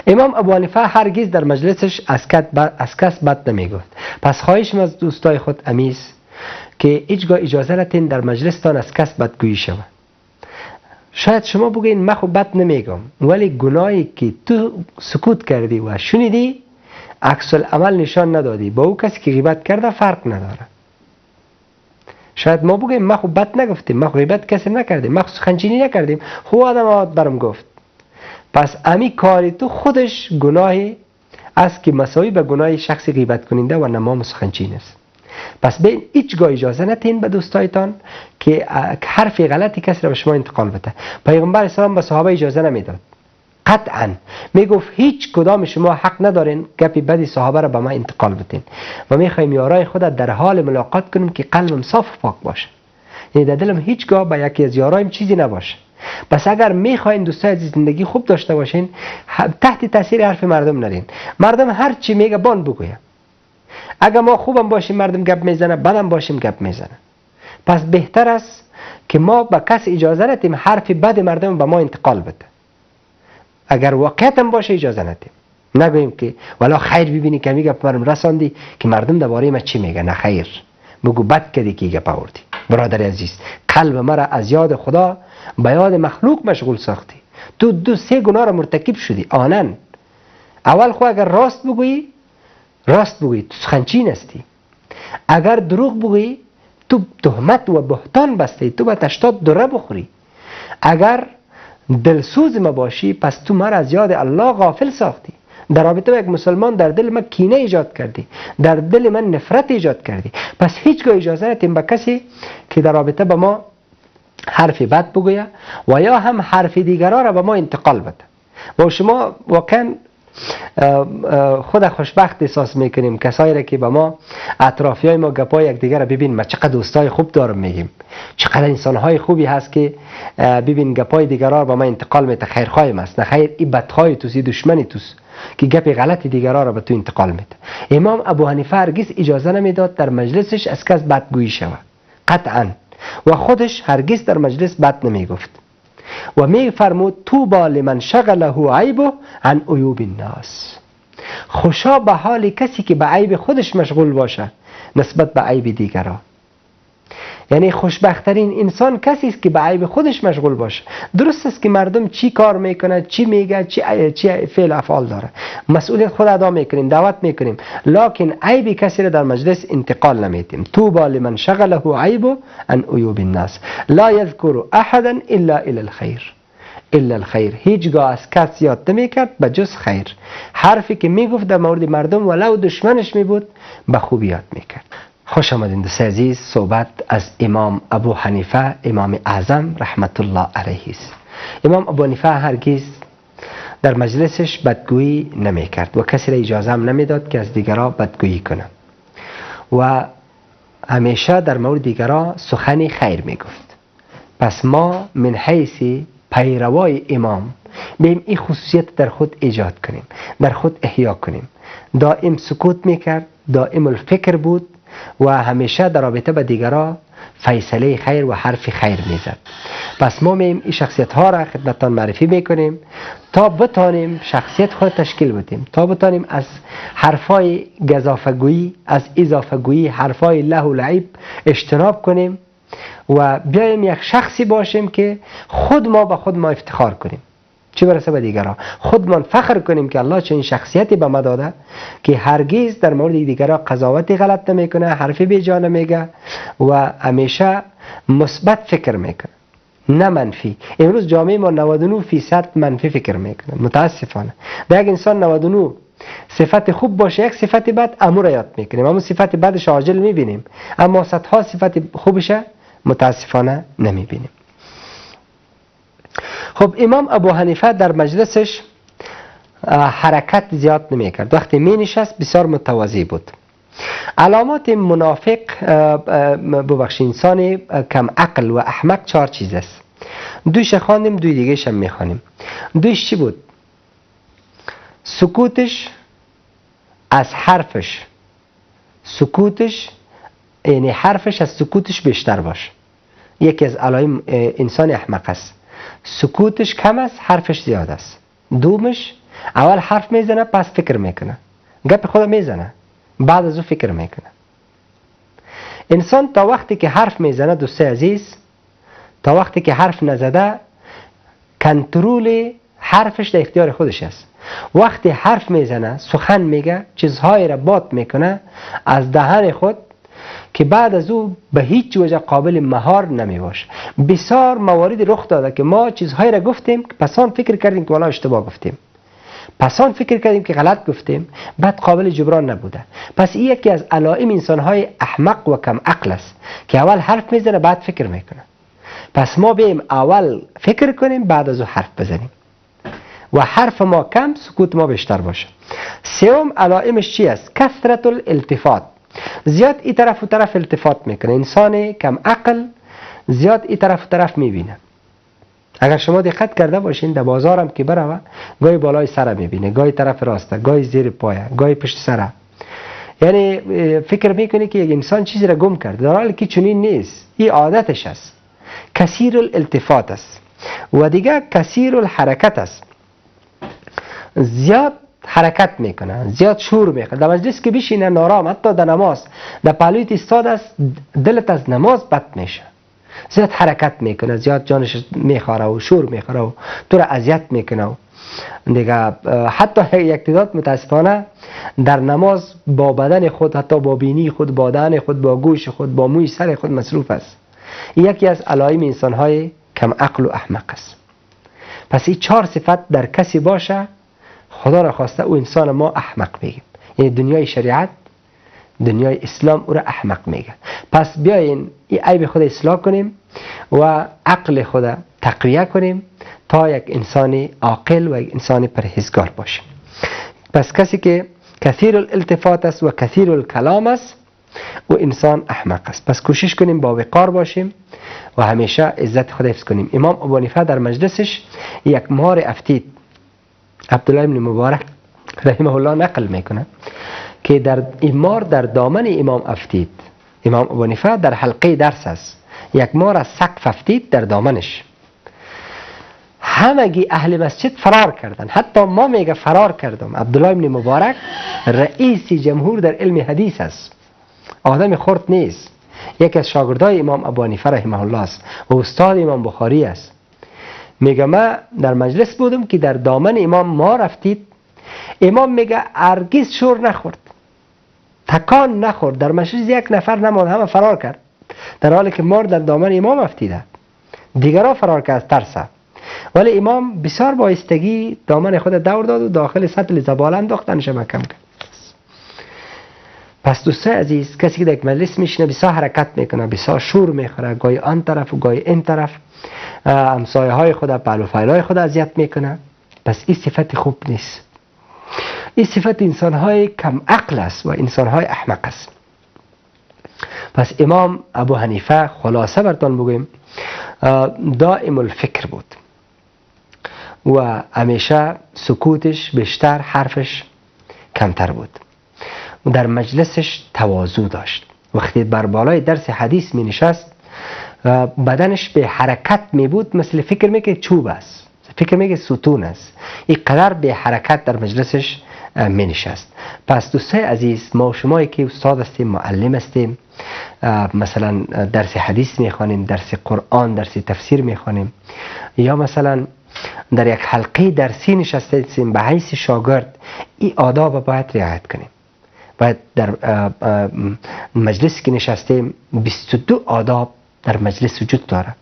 امام ابو حنیفه هرگز در مجلسش از کس بد نمیگفت. پس خواهش از دوستای خود امیز که هیچگاه اجازه ندین در مجلستان از کس بدگویی شود. شاید شما بگین من خو بد نمیگم، ولی گناهی که تو سکوت کردی و شنیدی عکس العمل نشان ندادی، با او کسی که غیبت کرده فرق نداره. شاید ما بگیم ما خو بد نگفتیم، ما خو غیبت کسی نکردیم، ما خو سخنچینی نکردیم، خو آدم آمد برم گفت. پس امی کاری تو خودش گناهی است که مساوی به گناه شخص غیبت کننده و نمام سخنچین است. پس به هیچگاه اجازه ندین به دوستایتان که حرف غلطی کسی را به شما انتقال بده. پیغمبر اسلام به صحابه اجازه نمیداد، قطعا میگفت هیچ کدام شما حق ندارین گپی بدی صحابه را به ما انتقال بدین و میخوایم یارای خود در حال ملاقات کنیم که قلبم صاف و پاک باشه، یعنی در دلم هیچگاه به یکی از یارایم چیزی نباشه. پس اگر میخواین دوستای عزیز زندگی خوب داشته باشین، تحت تاثیر حرف مردم نرین. مردم هر چی میگه بان بگویه. اگر ما خوبم باشیم مردم گپ میزنه، بدم باشیم گپ میزنه. پس بهتر است که ما به کس اجازه ندیم حرف بد مردم به ما انتقال بده. اگر واقعیت هم باشه اجازه ندیم، نگوییم که والا خیر ببینی که می گپ مردم رساندی که مردم درباره ما چی میگه. نه خیر، بگو بد کردی که گپ آوردی. برادر عزیز، قلب مرا از یاد خدا به یاد مخلوق مشغول ساختی. تو دو سه گناه را مرتکب شدی آنن. اول خو اگر راست بگویی، راست بگویی تو سخنچین هستی. اگر دروغ بگویی تو تهمت و بهتان بستی، تو به 80 دره بخوری. اگر دلسوز ما باشی پس تو مرا از یاد الله غافل ساختی. در رابطه با یک مسلمان در دل من کینه ایجاد کردی، در دل من نفرت ایجاد کردی. پس هیچگاه اجازه ندیم به کسی که در رابطه با ما حرف بد بگویه و یا هم حرف دیگران را به ما انتقال بده. با شما واقعا خود خوشبخت احساس میکنیم کسایی را که به ما اطرافیای ما گپای یکدیگر را ببین ما چقدر دوستای خوب دارم میگیم، چقدر انسانهای خوبی هست که ببین گپای دیگران را به ما انتقال میده، خیرخواه ماست. نه خیر، این بدخواه توست، این دشمنی توست که گپ غلط دیگران را به تو انتقال میده. امام ابو حنیفه هرگز اجازه نمیداد در مجلسش از کس بدگویی شود قطعا، و خودش هرگز در مجلس بد نمیگفت و می فرمود طوبی لمن شغله عیبه عن عیوب الناس. خوشا به حال کسی که به عیب خودش مشغول باشه نسبت به عیب دیگران. یعنی خوشبختترین انسان کسی است که به عیب خودش مشغول باشه. درست است که مردم چی کار میکنه، چی میگه، چی فعل افعال داره، مسئولیت خود ادا میکنیم، دعوت میکنیم، لکن عیب کسی را در مجلس انتقال نمیدیم. طوبی لمن شغله عیبه عن عیوب الناس لا یذکر احدا الا الی الخیر. الا الخیر، هیچگاه از کس یاد نمیکرد به جز خیر. حرفی که میگفت در مورد مردم ولو دشمنش میبود به خوبی یاد میکرد. خوش آمدین دوست عزیز. صحبت از امام ابو حنیفه، امام اعظم رحمت الله علیه است. امام ابو حنیفه هرگز در مجلسش بدگویی نمیکرد و کسی را اجازه هم نمیداد که از دیگران بدگویی کنه و همیشه در مورد دیگران سخن خیر میگفت. پس ما من حیث پیروای امام بیم این خصوصیت در خود ایجاد کنیم، در خود احیا کنیم. دائم سکوت میکرد، دائم الفکر بود و همیشه در رابطه با دیگران فیصله خیر و حرف خیر میزد. پس ما میم این شخصیت ها را خدمتتان معرفی میکنیم تا بتانیم شخصیت خود تشکیل بدیم، تا بتانیم از حرفای گزافه‌گویی، از اضافه‌گویی، حرفای لهو و لعب اجتناب کنیم و بیایم یک شخصی باشیم که خود ما به خود ما افتخار کنیم، چه برسه به دیگران. خودمان فخر کنیم که الله چنین شخصیتی به ما داده که هرگز در مورد دیگران قضاوت غلط نمیکنه، حرف بیجا نمیگه و همیشه مثبت فکر میکنه، نه منفی. امروز جامعه ما 99% منفی فکر میکنه متاسفانه. در یک انسان 99 صفت خوب باشه، یک صفت بد امور یاد میکنیم، اما صفت بدش عاجل میبینیم، اما صدها صفت خوبش متاسفانه نمیبینیم. خب امام ابو حنیفه در مجلسش حرکت زیاد نمیکرد، وقتی می نشست بسیار متواضع بود. علامات منافق، ببخشید، انسان کم عقل و احمق چهار چیز است. دویش خواندیم، دوی دیگه هم میخوانیم. دویش چی بود؟ سکوتش از حرفش، سکوتش یعنی حرفش از سکوتش بیشتر باشه. یکی از علائم انسان احمق است. سکوتش کم است، حرفش زیاد است. دومش اول حرف میزنه پس فکر میکنه، گپ خود میزنه بعد از او فکر میکنه. انسان تا وقتی که حرف میزنه دوست عزیز، تا وقتی که حرف نزده کنترل حرفش در اختیار خودش است. وقتی حرف میزنه، سخن میگه، چیزهای را باد میکنه از دهن خود که بعد از او به هیچ وجه قابل مهار نمی باشه. بسیار موارد رخ داده که ما چیزهایی را گفتیم که پسان فکر کردیم که والا اشتباه گفتیم، پسان فکر کردیم که غلط گفتیم، بعد قابل جبران نبوده. پس این یکی از علائم انسانهای احمق و کم عقل است که اول حرف میزنه بعد فکر میکنه. پس ما بیم اول فکر کنیم بعد از او حرف بزنیم و حرف ما کم، سکوت ما بیشتر باشه. سوم علائمش چی است؟ کثرت الالتفات. زیاد این طرف و طرف التفات میکنه. انسان کم عقل زیاد این طرف و طرف میبینه. اگر شما دقت کرده باشین در بازارم که بروه، گاهی بالای سر میبینه، گاهی طرف راسته، گاهی زیر پایه، گاهی پشت سره. یعنی فکر میکنه که یک انسان چیزی را گم کرده، در حالی که چنین نیست. این عادتش است. کثیر الالتفات است. و دیگه کثیر الحرکت است. زیاد حرکت میکنه، زیاد شور میکنه. در مجلس که بشینه نارام، حتی در نماز در پهلویت ایستاد است، دلت از نماز بد میشه. زیاد حرکت میکنه، زیاد جانش میخوره و شور میخوره و تو را اذیت میکنه و دیگه حتی یک تعداد متاسفانه در نماز با بدن خود، حتی با بینی خود، با دهن خود، با گوش خود، با موی سر خود مصروف است. یکی از علائم انسانهای کم عقل و احمق است. پس این چهار صفت در کسی باشه، خدا را خواسته او انسان ما احمق میگه. یعنی دنیای شریعت، دنیای اسلام او را احمق میگه. پس بیاین این عیب خود اصلاح کنیم و عقل خود تقویه کنیم تا یک انسان عاقل و یک انسان پرهیزگار باشیم. پس کسی که کثیر الالتفات است و کثیر الکلام است، او انسان احمق است. پس کوشش کنیم با وقار باشیم و همیشه عزت خود حفظ کنیم. امام ابو حنیفه در مجلسش یک مار افتید. عبدالله بن مبارک رحمه الله نقل میکنه که در این مار در دامن امام افتید. امام ابو حنیفه در حلقه درس است، یک مار از سقف افتید در دامنش. همگی اهل مسجد فرار کردن، حتی ما میگه فرار کردم. عبدالله بن مبارک رئیس جمهور در علم حدیث است، آدم خرد نیست، یکی از شاگردای امام ابو حنیفه رحمه الله است و استاد امام بخاری است. میگه ما در مجلس بودم که در دامن امام ما رفتید. امام میگه هرگز شور نخورد، تکان نخورد، در مجلس یک نفر نماند، همه فرار کرد، در حالی که مار در دامن امام افتیده، دیگرها فرار کرد از ترسه. ولی امام بسیار با ایستگی دامن خود دور داد و داخل سطل زباله انداختنش محکم کرد. پس دوستای عزیز، کسی که در یک مجلس میشینه بسیار حرکت میکنه، بسیار شور میخوره، گاهی آن طرف و گاهی این طرف، همسایه های خود، پهلو فایل خود اذیت میکنه. پس این صفت خوب نیست. این صفت انسان های کم عقل است و انسان های احمق است. پس امام ابو حنیفه خلاصه برتان بگویم دائم الفکر بود و همیشه سکوتش بیشتر، حرفش کمتر بود. در مجلسش تواضع داشت. وقتی بر بالای درس حدیث می نشست بدنش به حرکت می بود، مثل فکر می که چوب است، فکر می که ستون است. این قدر به حرکت در مجلسش می نشست. پس دوستای عزیز، ما و شمایی که استاد هستیم، معلم هستیم، مثلا درس حدیث می خوانیم، درس قرآن، درس تفسیر می خوانیم، یا مثلا در یک حلقه درسی نشسته هستیم به حیث شاگرد، این آداب باید رعایت کنیم. باید در مجلس که نشستیم 22 آداب در مجلس وجود داره.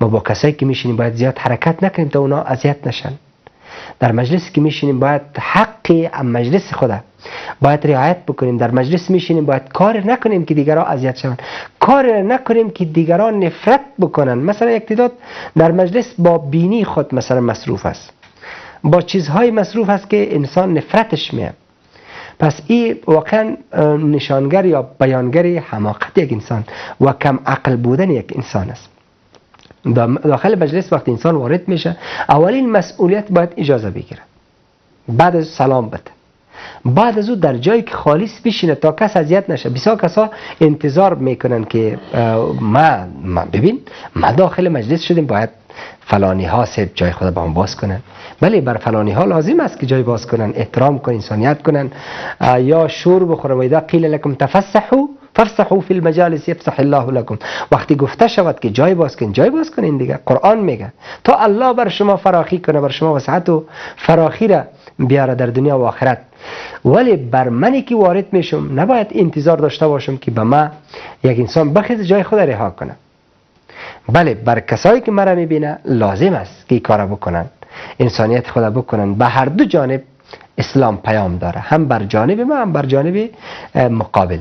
ما با کسایی که میشینیم باید زیاد حرکت نکنیم تا اونا اذیت نشن. در مجلس که میشینیم باید حق مجلس خود باید رعایت بکنیم. در مجلس میشینیم باید کار نکنیم که دیگران اذیت شوند، کار نکنیم که دیگران نفرت بکنن. مثلا یک تعداد در مجلس با بینی خود مثلا مصروف است، با چیزهای مصروف است که انسان نفرتش میاد. پس این واقعا نشانگر یا بیانگر حماقت یک انسان و کم عقل بودن یک انسان است. داخل مجلس وقتی انسان وارد میشه، اولین مسئولیت باید اجازه بگیره، بعد از سلام بده، بعد از او در جایی که خالص بشینه تا کس اذیت نشه. بسیار کسا انتظار میکنن که ما ببین ما داخل مجلس شدیم، باید فلانی ها سب جای خود با هم باز کنن. بله، بر فلانی ها لازم است که جای باز کنن، احترام کنن، انسانیت کنن، یا شور بخورن. و اذا قیل لکم تفسحوا فافسحوا فی المجالس یفسح الله لکم. وقتی گفته شود که جای باز کن، جای باز کنین دیگه. قرآن میگه تا الله بر شما فراخی کنه، بر شما وسعت و فراخی را بیاره در دنیا و آخرت. ولی بر منی که وارد میشم نباید انتظار داشته باشم که به ما یک انسان بخیز جای خود رها کنه. بله، بر کسایی که مرا میبینه لازم است که کارا بکنن، انسانیت خود بکنن. به هر دو جانب اسلام پیام داره، هم بر جانب ما هم بر جانب مقابل.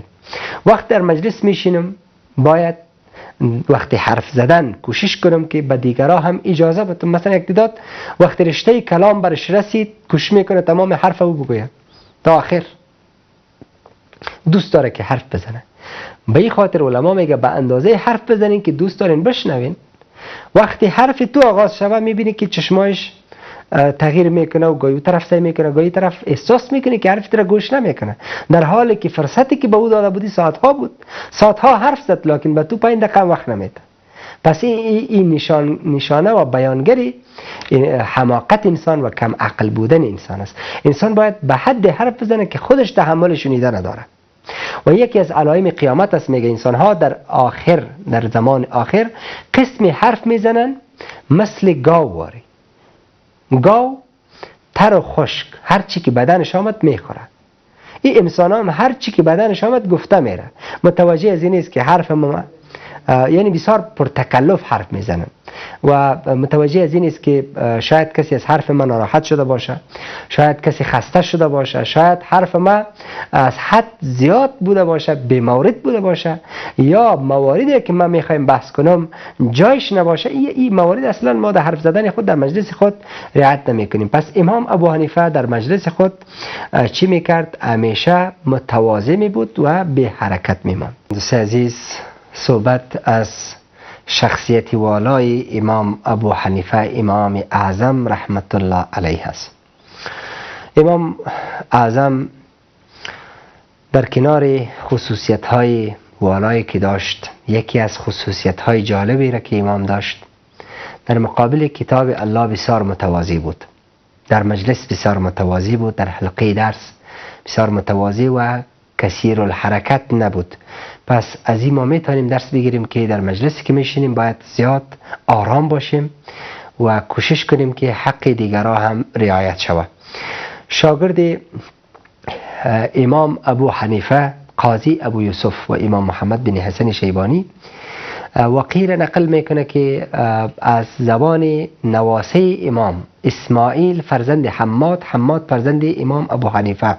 وقت در مجلس میشینم باید وقتی حرف زدن کوشش کنم که به دیگرها هم اجازه بدم. مثلا یک تعداد وقتی رشته کلام برش رسید کوشش میکنه تمام حرف او بگوید تا آخر، دوست داره که حرف بزنه. به این خاطر علما میگه به اندازه حرف بزنین که دوست دارین بشنوین. وقتی حرف تو آغاز شوه میبینی که چشمایش تغییر میکنه و گاهی طرف سعی میکنه، گاهی طرف احساس میکنه که حرف تو را گوش نمیکنه، در حالی که فرصتی که به او داده بودی ساعتها بود، ساعتها حرف زد، لکن به تو 5 دقیقه وقت نمیده. پس این نشانه و بیانگری حماقت انسان و کم عقل بودن انسان است. انسان باید به حد حرف بزنه که خودش تحمل شنیدن نداره. و یکی از علائم قیامت است، میگه انسان ها در آخر، در زمان آخر قسمی حرف میزنن مثل گاو واری. گاو تر و خشک هر چی که بدنش آمد میخوره. این انسان هم هر چی که بدنش آمد گفته میره. متوجه از این نیست که حرف ما، یعنی بسیار پرتکلف حرف میزنن و متوجه از این نیست که شاید کسی از حرف من ناراحت شده باشه، شاید کسی خسته شده باشه، شاید حرف من از حد زیاد بوده باشه، بی مورد بوده باشه، یا مواردی که من میخوایم بحث کنم جایش نباشه. این موارد اصلا ما در حرف زدن خود در مجلس خود رعایت نمیکنیم. پس امام ابو حنیفه در مجلس خود چی میکرد؟ همیشه متواضع می بود و بی حرکت میماند. دوست عزیز، صحبت از شخصیت والای امام ابو حنیفه، امام اعظم رحمت الله علیه است. امام اعظم در کنار خصوصیت های والایی که داشت، یکی از خصوصیت های جالبی را که امام داشت، در مقابل کتاب الله بسیار متواضع بود، در مجلس بسیار متواضع بود، در حلقه درس بسیار متواضع و کثیر الحرکت نبود. پس از این ما میتونیم درس بگیریم که در مجلسی که میشینیم باید زیاد آرام باشیم و کوشش کنیم که حق دیگرها هم رعایت شود. شاگرد امام ابو حنیفه قاضی ابو یوسف و امام محمد بن حسن شیبانی وقیل نقل میکنه که از زبان نواسه امام اسماعیل فرزند حماد، حماد فرزند امام ابو حنیفه،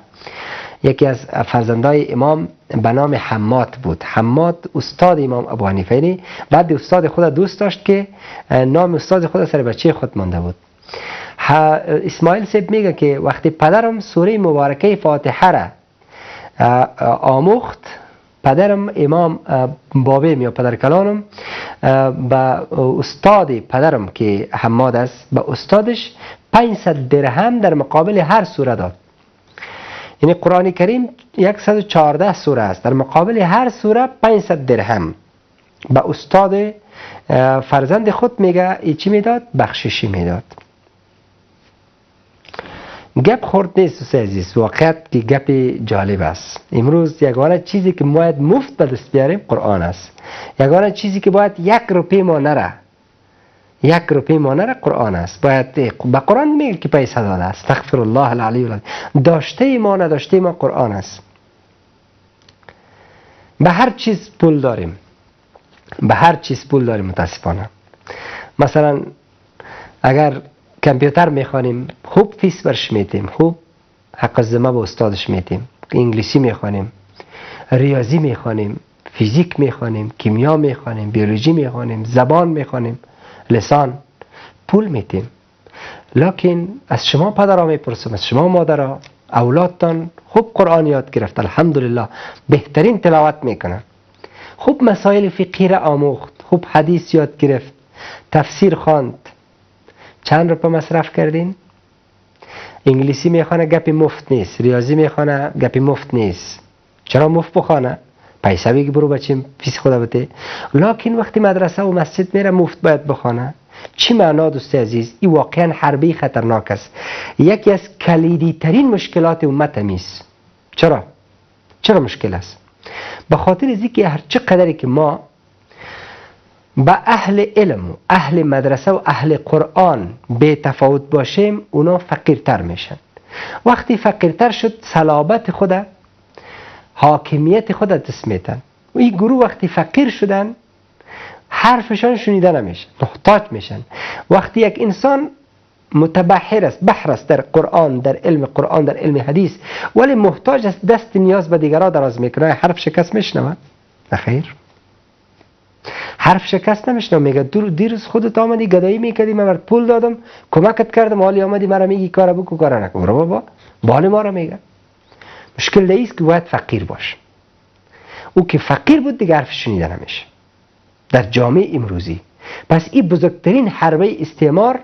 یکی از فرزندای امام به نام حماد بود. حماد استاد امام ابو حنیفه، یعنی بعد استاد خود دوست داشت که نام استاد خود سر بچه خود مانده بود. اسماعیل صاحب میگه که وقتی پدرم سوره مبارکه فاتحه را آموخت، پدرم امام بابیم یا پدر کلانم به استاد پدرم که حماد است، به استادش 500 درهم در مقابل هر سوره داد. یعنی قرآن کریم 114 سوره است، در مقابل هر سوره 500 درهم به استاد فرزند خود میگه ای چی میداد؟ بخششی میداد. گپ خورد نیست دوست عزیز، واقعیت که گپ جالب است. امروز یگانه چیزی که باید مفت به دست بیاریم قرآن است. یگانه چیزی که باید یک روپی ما نره، یک روپی ما نره قرآن است. باید به قرآن میگه که پیسه داده است. استغفر الله العلی العظیم. داشته ما نداشته ما قرآن است. به هر چیز پول داریم، به هر چیز پول داریم متاسفانه. مثلا اگر کامپیوتر میخوانیم خوب فیس برش میتیم، خوب حق الذمه به استادش میتیم. انگلیسی میخوانیم، ریاضی میخوانیم، فیزیک میخوانیم، کیمیا میخوانیم، بیولوژی میخوانیم، زبان میخوانیم، لسان، پول میتیم. لکن از شما پدرها میپرسم، از شما مادرها، اولادتان خوب قرآن یاد گرفت، الحمدلله بهترین تلاوت میکنن، خوب مسائل فقهی را آموخت، خوب حدیث یاد گرفت، تفسیر خواند، چند روپه مصرف کردین؟ انگلیسی میخوانه گپی مفت نیست، ریاضی میخوانه گپی مفت نیست. چرا مفت بخوانه؟ پیسه بگی برو بچیم فیس خدا بده. لکن وقتی مدرسه و مسجد میره مفت باید بخوانه. چی معنا دوست عزیز؟ این واقعا حربی خطرناک است. یکی از کلیدی ترین مشکلات امت همیست. چرا؟ چرا مشکل است؟ به خاطر از اینکه هر چه قدری که ما با اهل علم و اهل مدرسه و اهل قرآن به تفاوت باشیم، اونا فقیرتر میشن. وقتی فقیرتر شد، صلابت خود، حاکمیت خود دست میتن. و این گروه وقتی فقیر شدن، حرفشان شنیده نمیشه، محتاج میشن. وقتی یک انسان متبحر است، بحر است در قرآن، در علم قرآن، در علم حدیث، ولی محتاج است، دست نیاز به دیگران دراز میکنه، حرف شکست میشنوه؟ نخیر، حرف شکست نمیشنم. میگه دیروز خودت آمدی گدایی میکردی، من برات پول دادم، کمکت کردم، حالی آمدی مرا میگی کارا بکو کارا نکن. برو بابا، بال ما را میگه. مشکل دیست که باید فقیر باش. او که فقیر بود دیگه حرف شنیده نمیشه در جامعه امروزی. پس این بزرگترین حربه استعمار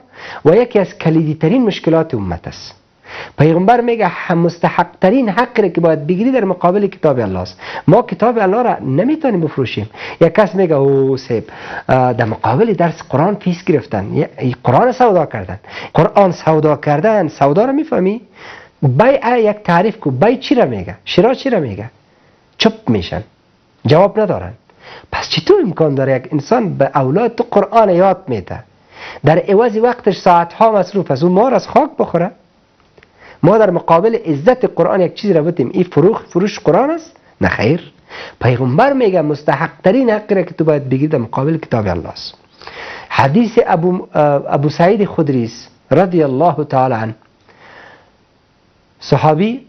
و یکی از کلیدی ترین مشکلات امت است. پیغمبر میگه مستحق ترین حق را که باید بگیری در مقابل کتاب الله است. ما کتاب الله را نمیتونیم بفروشیم. یک کس میگه او صاحب در مقابل درس قرآن فیس گرفتن، قرآن سودا کردن. قرآن سودا کردن، سودا را میفهمی؟ بیع یک تعریف کو، بیع چی را میگه؟ شرا چی را میگه؟ چپ میشن، جواب ندارن. پس چطور امکان داره یک انسان به اولاد تو قرآن یاد میده، در عوض وقتش ساعتها مصروف است، او ما را از خاک بخوره؟ ما در مقابل عزت قرآن یک چیز را بتیم، این فروش قرآن است؟ نه خیر. پیغمبر میگه مستحق ترین حق را که تو باید بگیری در مقابل کتاب الله است. حدیث ابو سعید خدری رضی الله تعالی عنه، صحابی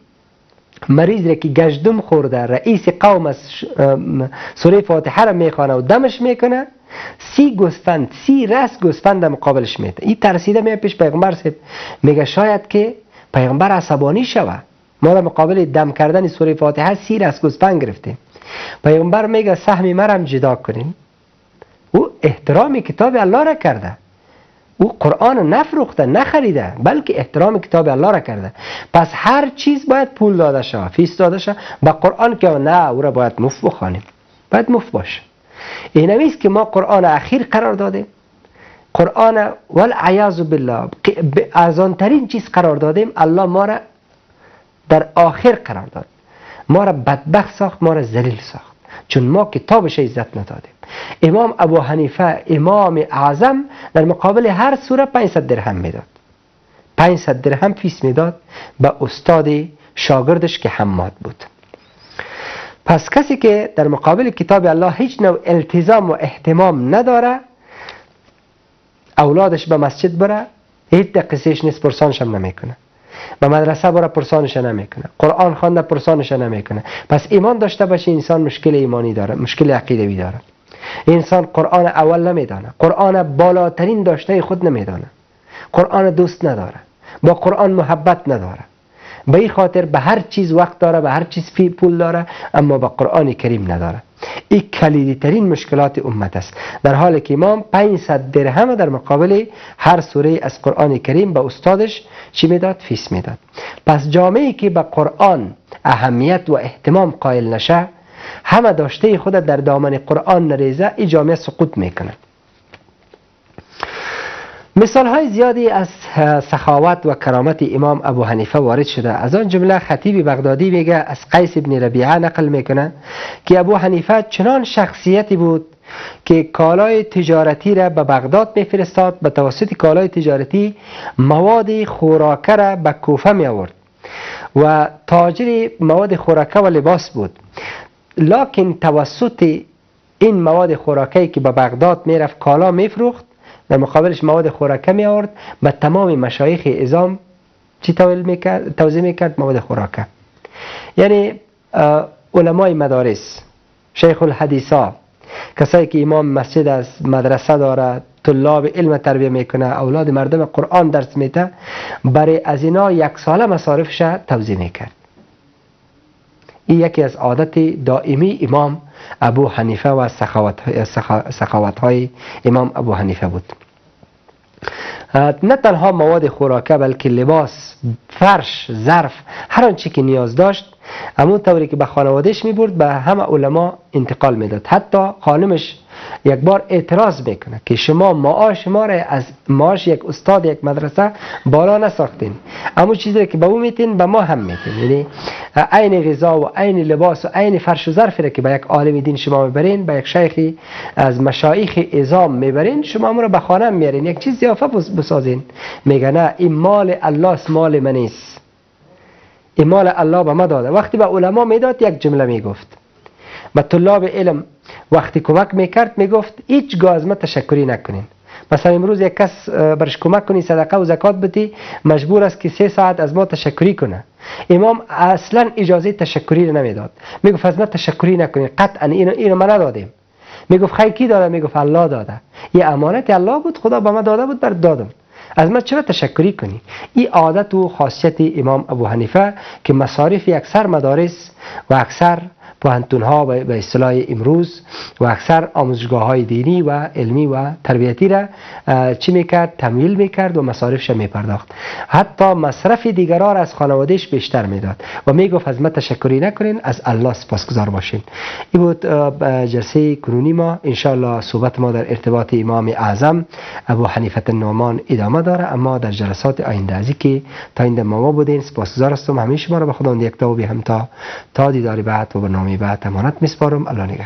مریض را که گشدم خورده، رئیس قوم است، سوره فاتحه را میخوانه و دمش میکنه، 30 گوسفند، 30 رس گوسفند در مقابلش میده. این ترسیده میاد پیش پیغمبر صاحب، میگه شاید که پیغمبر عصبانی شوه، ما در مقابل دم کردن سوره فاتحه 30 رس گوسفند گرفتیم. پیغمبر میگه سهم مرم جدا کنین. او احترام کتاب الله را کرده، او قرآن نفروخته، نخریده، بلکه احترام کتاب الله را کرده. پس هر چیز باید پول داده شود، فیس داده شود. به قرآن که نه، او را باید مفت بخوانیم، باید مفت باشه. این همیست که ما قرآن اخیر قرار دادیم، قرآن والعیاذ بالله ارزانترین چیز قرار دادیم. الله ما را در آخر قرار داد، ما را بدبخت ساخت، ما را ذلیل ساخت، چون ما کتابش عزت ندادیم. امام ابو حنیفه، امام اعظم، در مقابل هر سوره 500 درهم میداد، 500 درهم فیس میداد به استاد شاگردش که حماد بود. پس کسی که در مقابل کتاب الله هیچ نوع التزام و اهتمام نداره، اولادش به مسجد بره، هیچ قصهش نیست، پرسانش هم نمیکنه. به مدرسه بره پرسانش نمیکنه، قرآن خوانده پرسانش نمیکنه. پس ایمان داشته باشه انسان مشکل ایمانی داره، مشکل عقیدوی داره. انسان قرآن اول نمیدانه، قرآن بالاترین داشته خود نمیدانه، قرآن دوست نداره، با قرآن محبت نداره. به این خاطر به هر چیز وقت داره، به هر چیز پول داره، اما به قرآن کریم نداره. این کلیدی ترین مشکلات امت است. در حالی که امام 500 درهم در مقابل هر سوره از قرآن کریم به استادش چی میداد؟ فیس میداد. پس جامعه که به قرآن اهمیت و اهتمام قائل نشه، همه داشته خود در دامن قرآن نریزه، این جامعه سقوط میکنه. مثال های زیادی از سخاوت و کرامت امام ابو حنیفه وارد شده. از آن جمله خطیب بغدادی میگه، از قیس ابن ربیعه نقل میکنه که ابو حنیفه چنان شخصیتی بود که کالای تجارتی را به بغداد میفرستاد، به توسط کالای تجارتی مواد خوراکه را به کوفه می آورد و تاجر مواد خوراکه و لباس بود. لکن توسط این مواد خوراکه که به بغداد میرفت کالا میفروخت، در مقابلش مواد خوراکه می آورد، به تمام مشایخ عظام چی توزیع میکرد؟ مواد خوراکه. یعنی علمای مدارس، شیخ الحدیثا، کسایی که امام مسجد از مدرسه داره، طلاب علم تربیه میکنه، اولاد مردم قرآن درس میده، برای از اینا یک ساله مصارفش توزیع میکرد. این یکی از عادت دائمی امام ابو حنیفه و سخاوت های امام ابو حنیفه بود. نه تنها مواد خوراکه بلکه لباس، فرش، ظرف، هر آنچه که نیاز داشت همون طوری که به خانوادهش میبرد به همه علما انتقال میداد. حتی خانمش یک بار اعتراض میکنه که شما معاش ما را از معاش یک استاد یک مدرسه بالا نساختین، اما چیزی که به او میتین به ما هم میتین. یعنی عین غذا و عین لباس و عین فرش و ظرفی را که به یک عالم دین شما میبرین، به یک شیخی از مشایخ عظام میبرین، شما ما را به خانه میارین، یک چیز ضیافه بسازین. میگه نه، این مال الله است، مال من نیست، این مال الله به ما داده. وقتی به علما میداد یک جمله میگفت، به طلاب علم وقتی کمک میکرد میگفت هیچگاه از ما تشکری نکنین. مثلا امروز یک کس برش کمک کنی، صدقه و زکات بدی، مجبور است که 3 ساعت از ما تشکری کنه. امام اصلا اجازه تشکری رو نمیداد، میگفت از ما تشکری نکنین، قطعا اینو ما ندادیم. میگفت خیر کی داده؟ میگفت الله داده، یه امانت الله بود، خدا به ما داده بود، بر دادم، از ما چرا تشکری کنی؟ این عادت و خاصیت امام ابو حنیفه که مصارف اکثر مدارس و اکثر پوهنتون‌ها به اصطلاح امروز و اکثر آموزشگاه‌های دینی و علمی و تربیتی را چی میکرد؟ تمویل میکرد و مصارفش میپرداخت. حتی مصرف دیگران را از خانوادهش بیشتر میداد و میگفت از ما تشکری نکنین، از الله سپاسگزار باشین. این بود جلسه کنونی ما. انشاءالله صحبت ما در ارتباط امام اعظم ابو حنیفه النعمان ادامه داره، اما در جلسات آینده. از اینکه تا اینده ما بودین سپاسگزار هستم. همه شما را به خداوند یکتا و بی همتا تا دیدار بعد و برنامه بعد امانت میسپارم. الله نگهدار.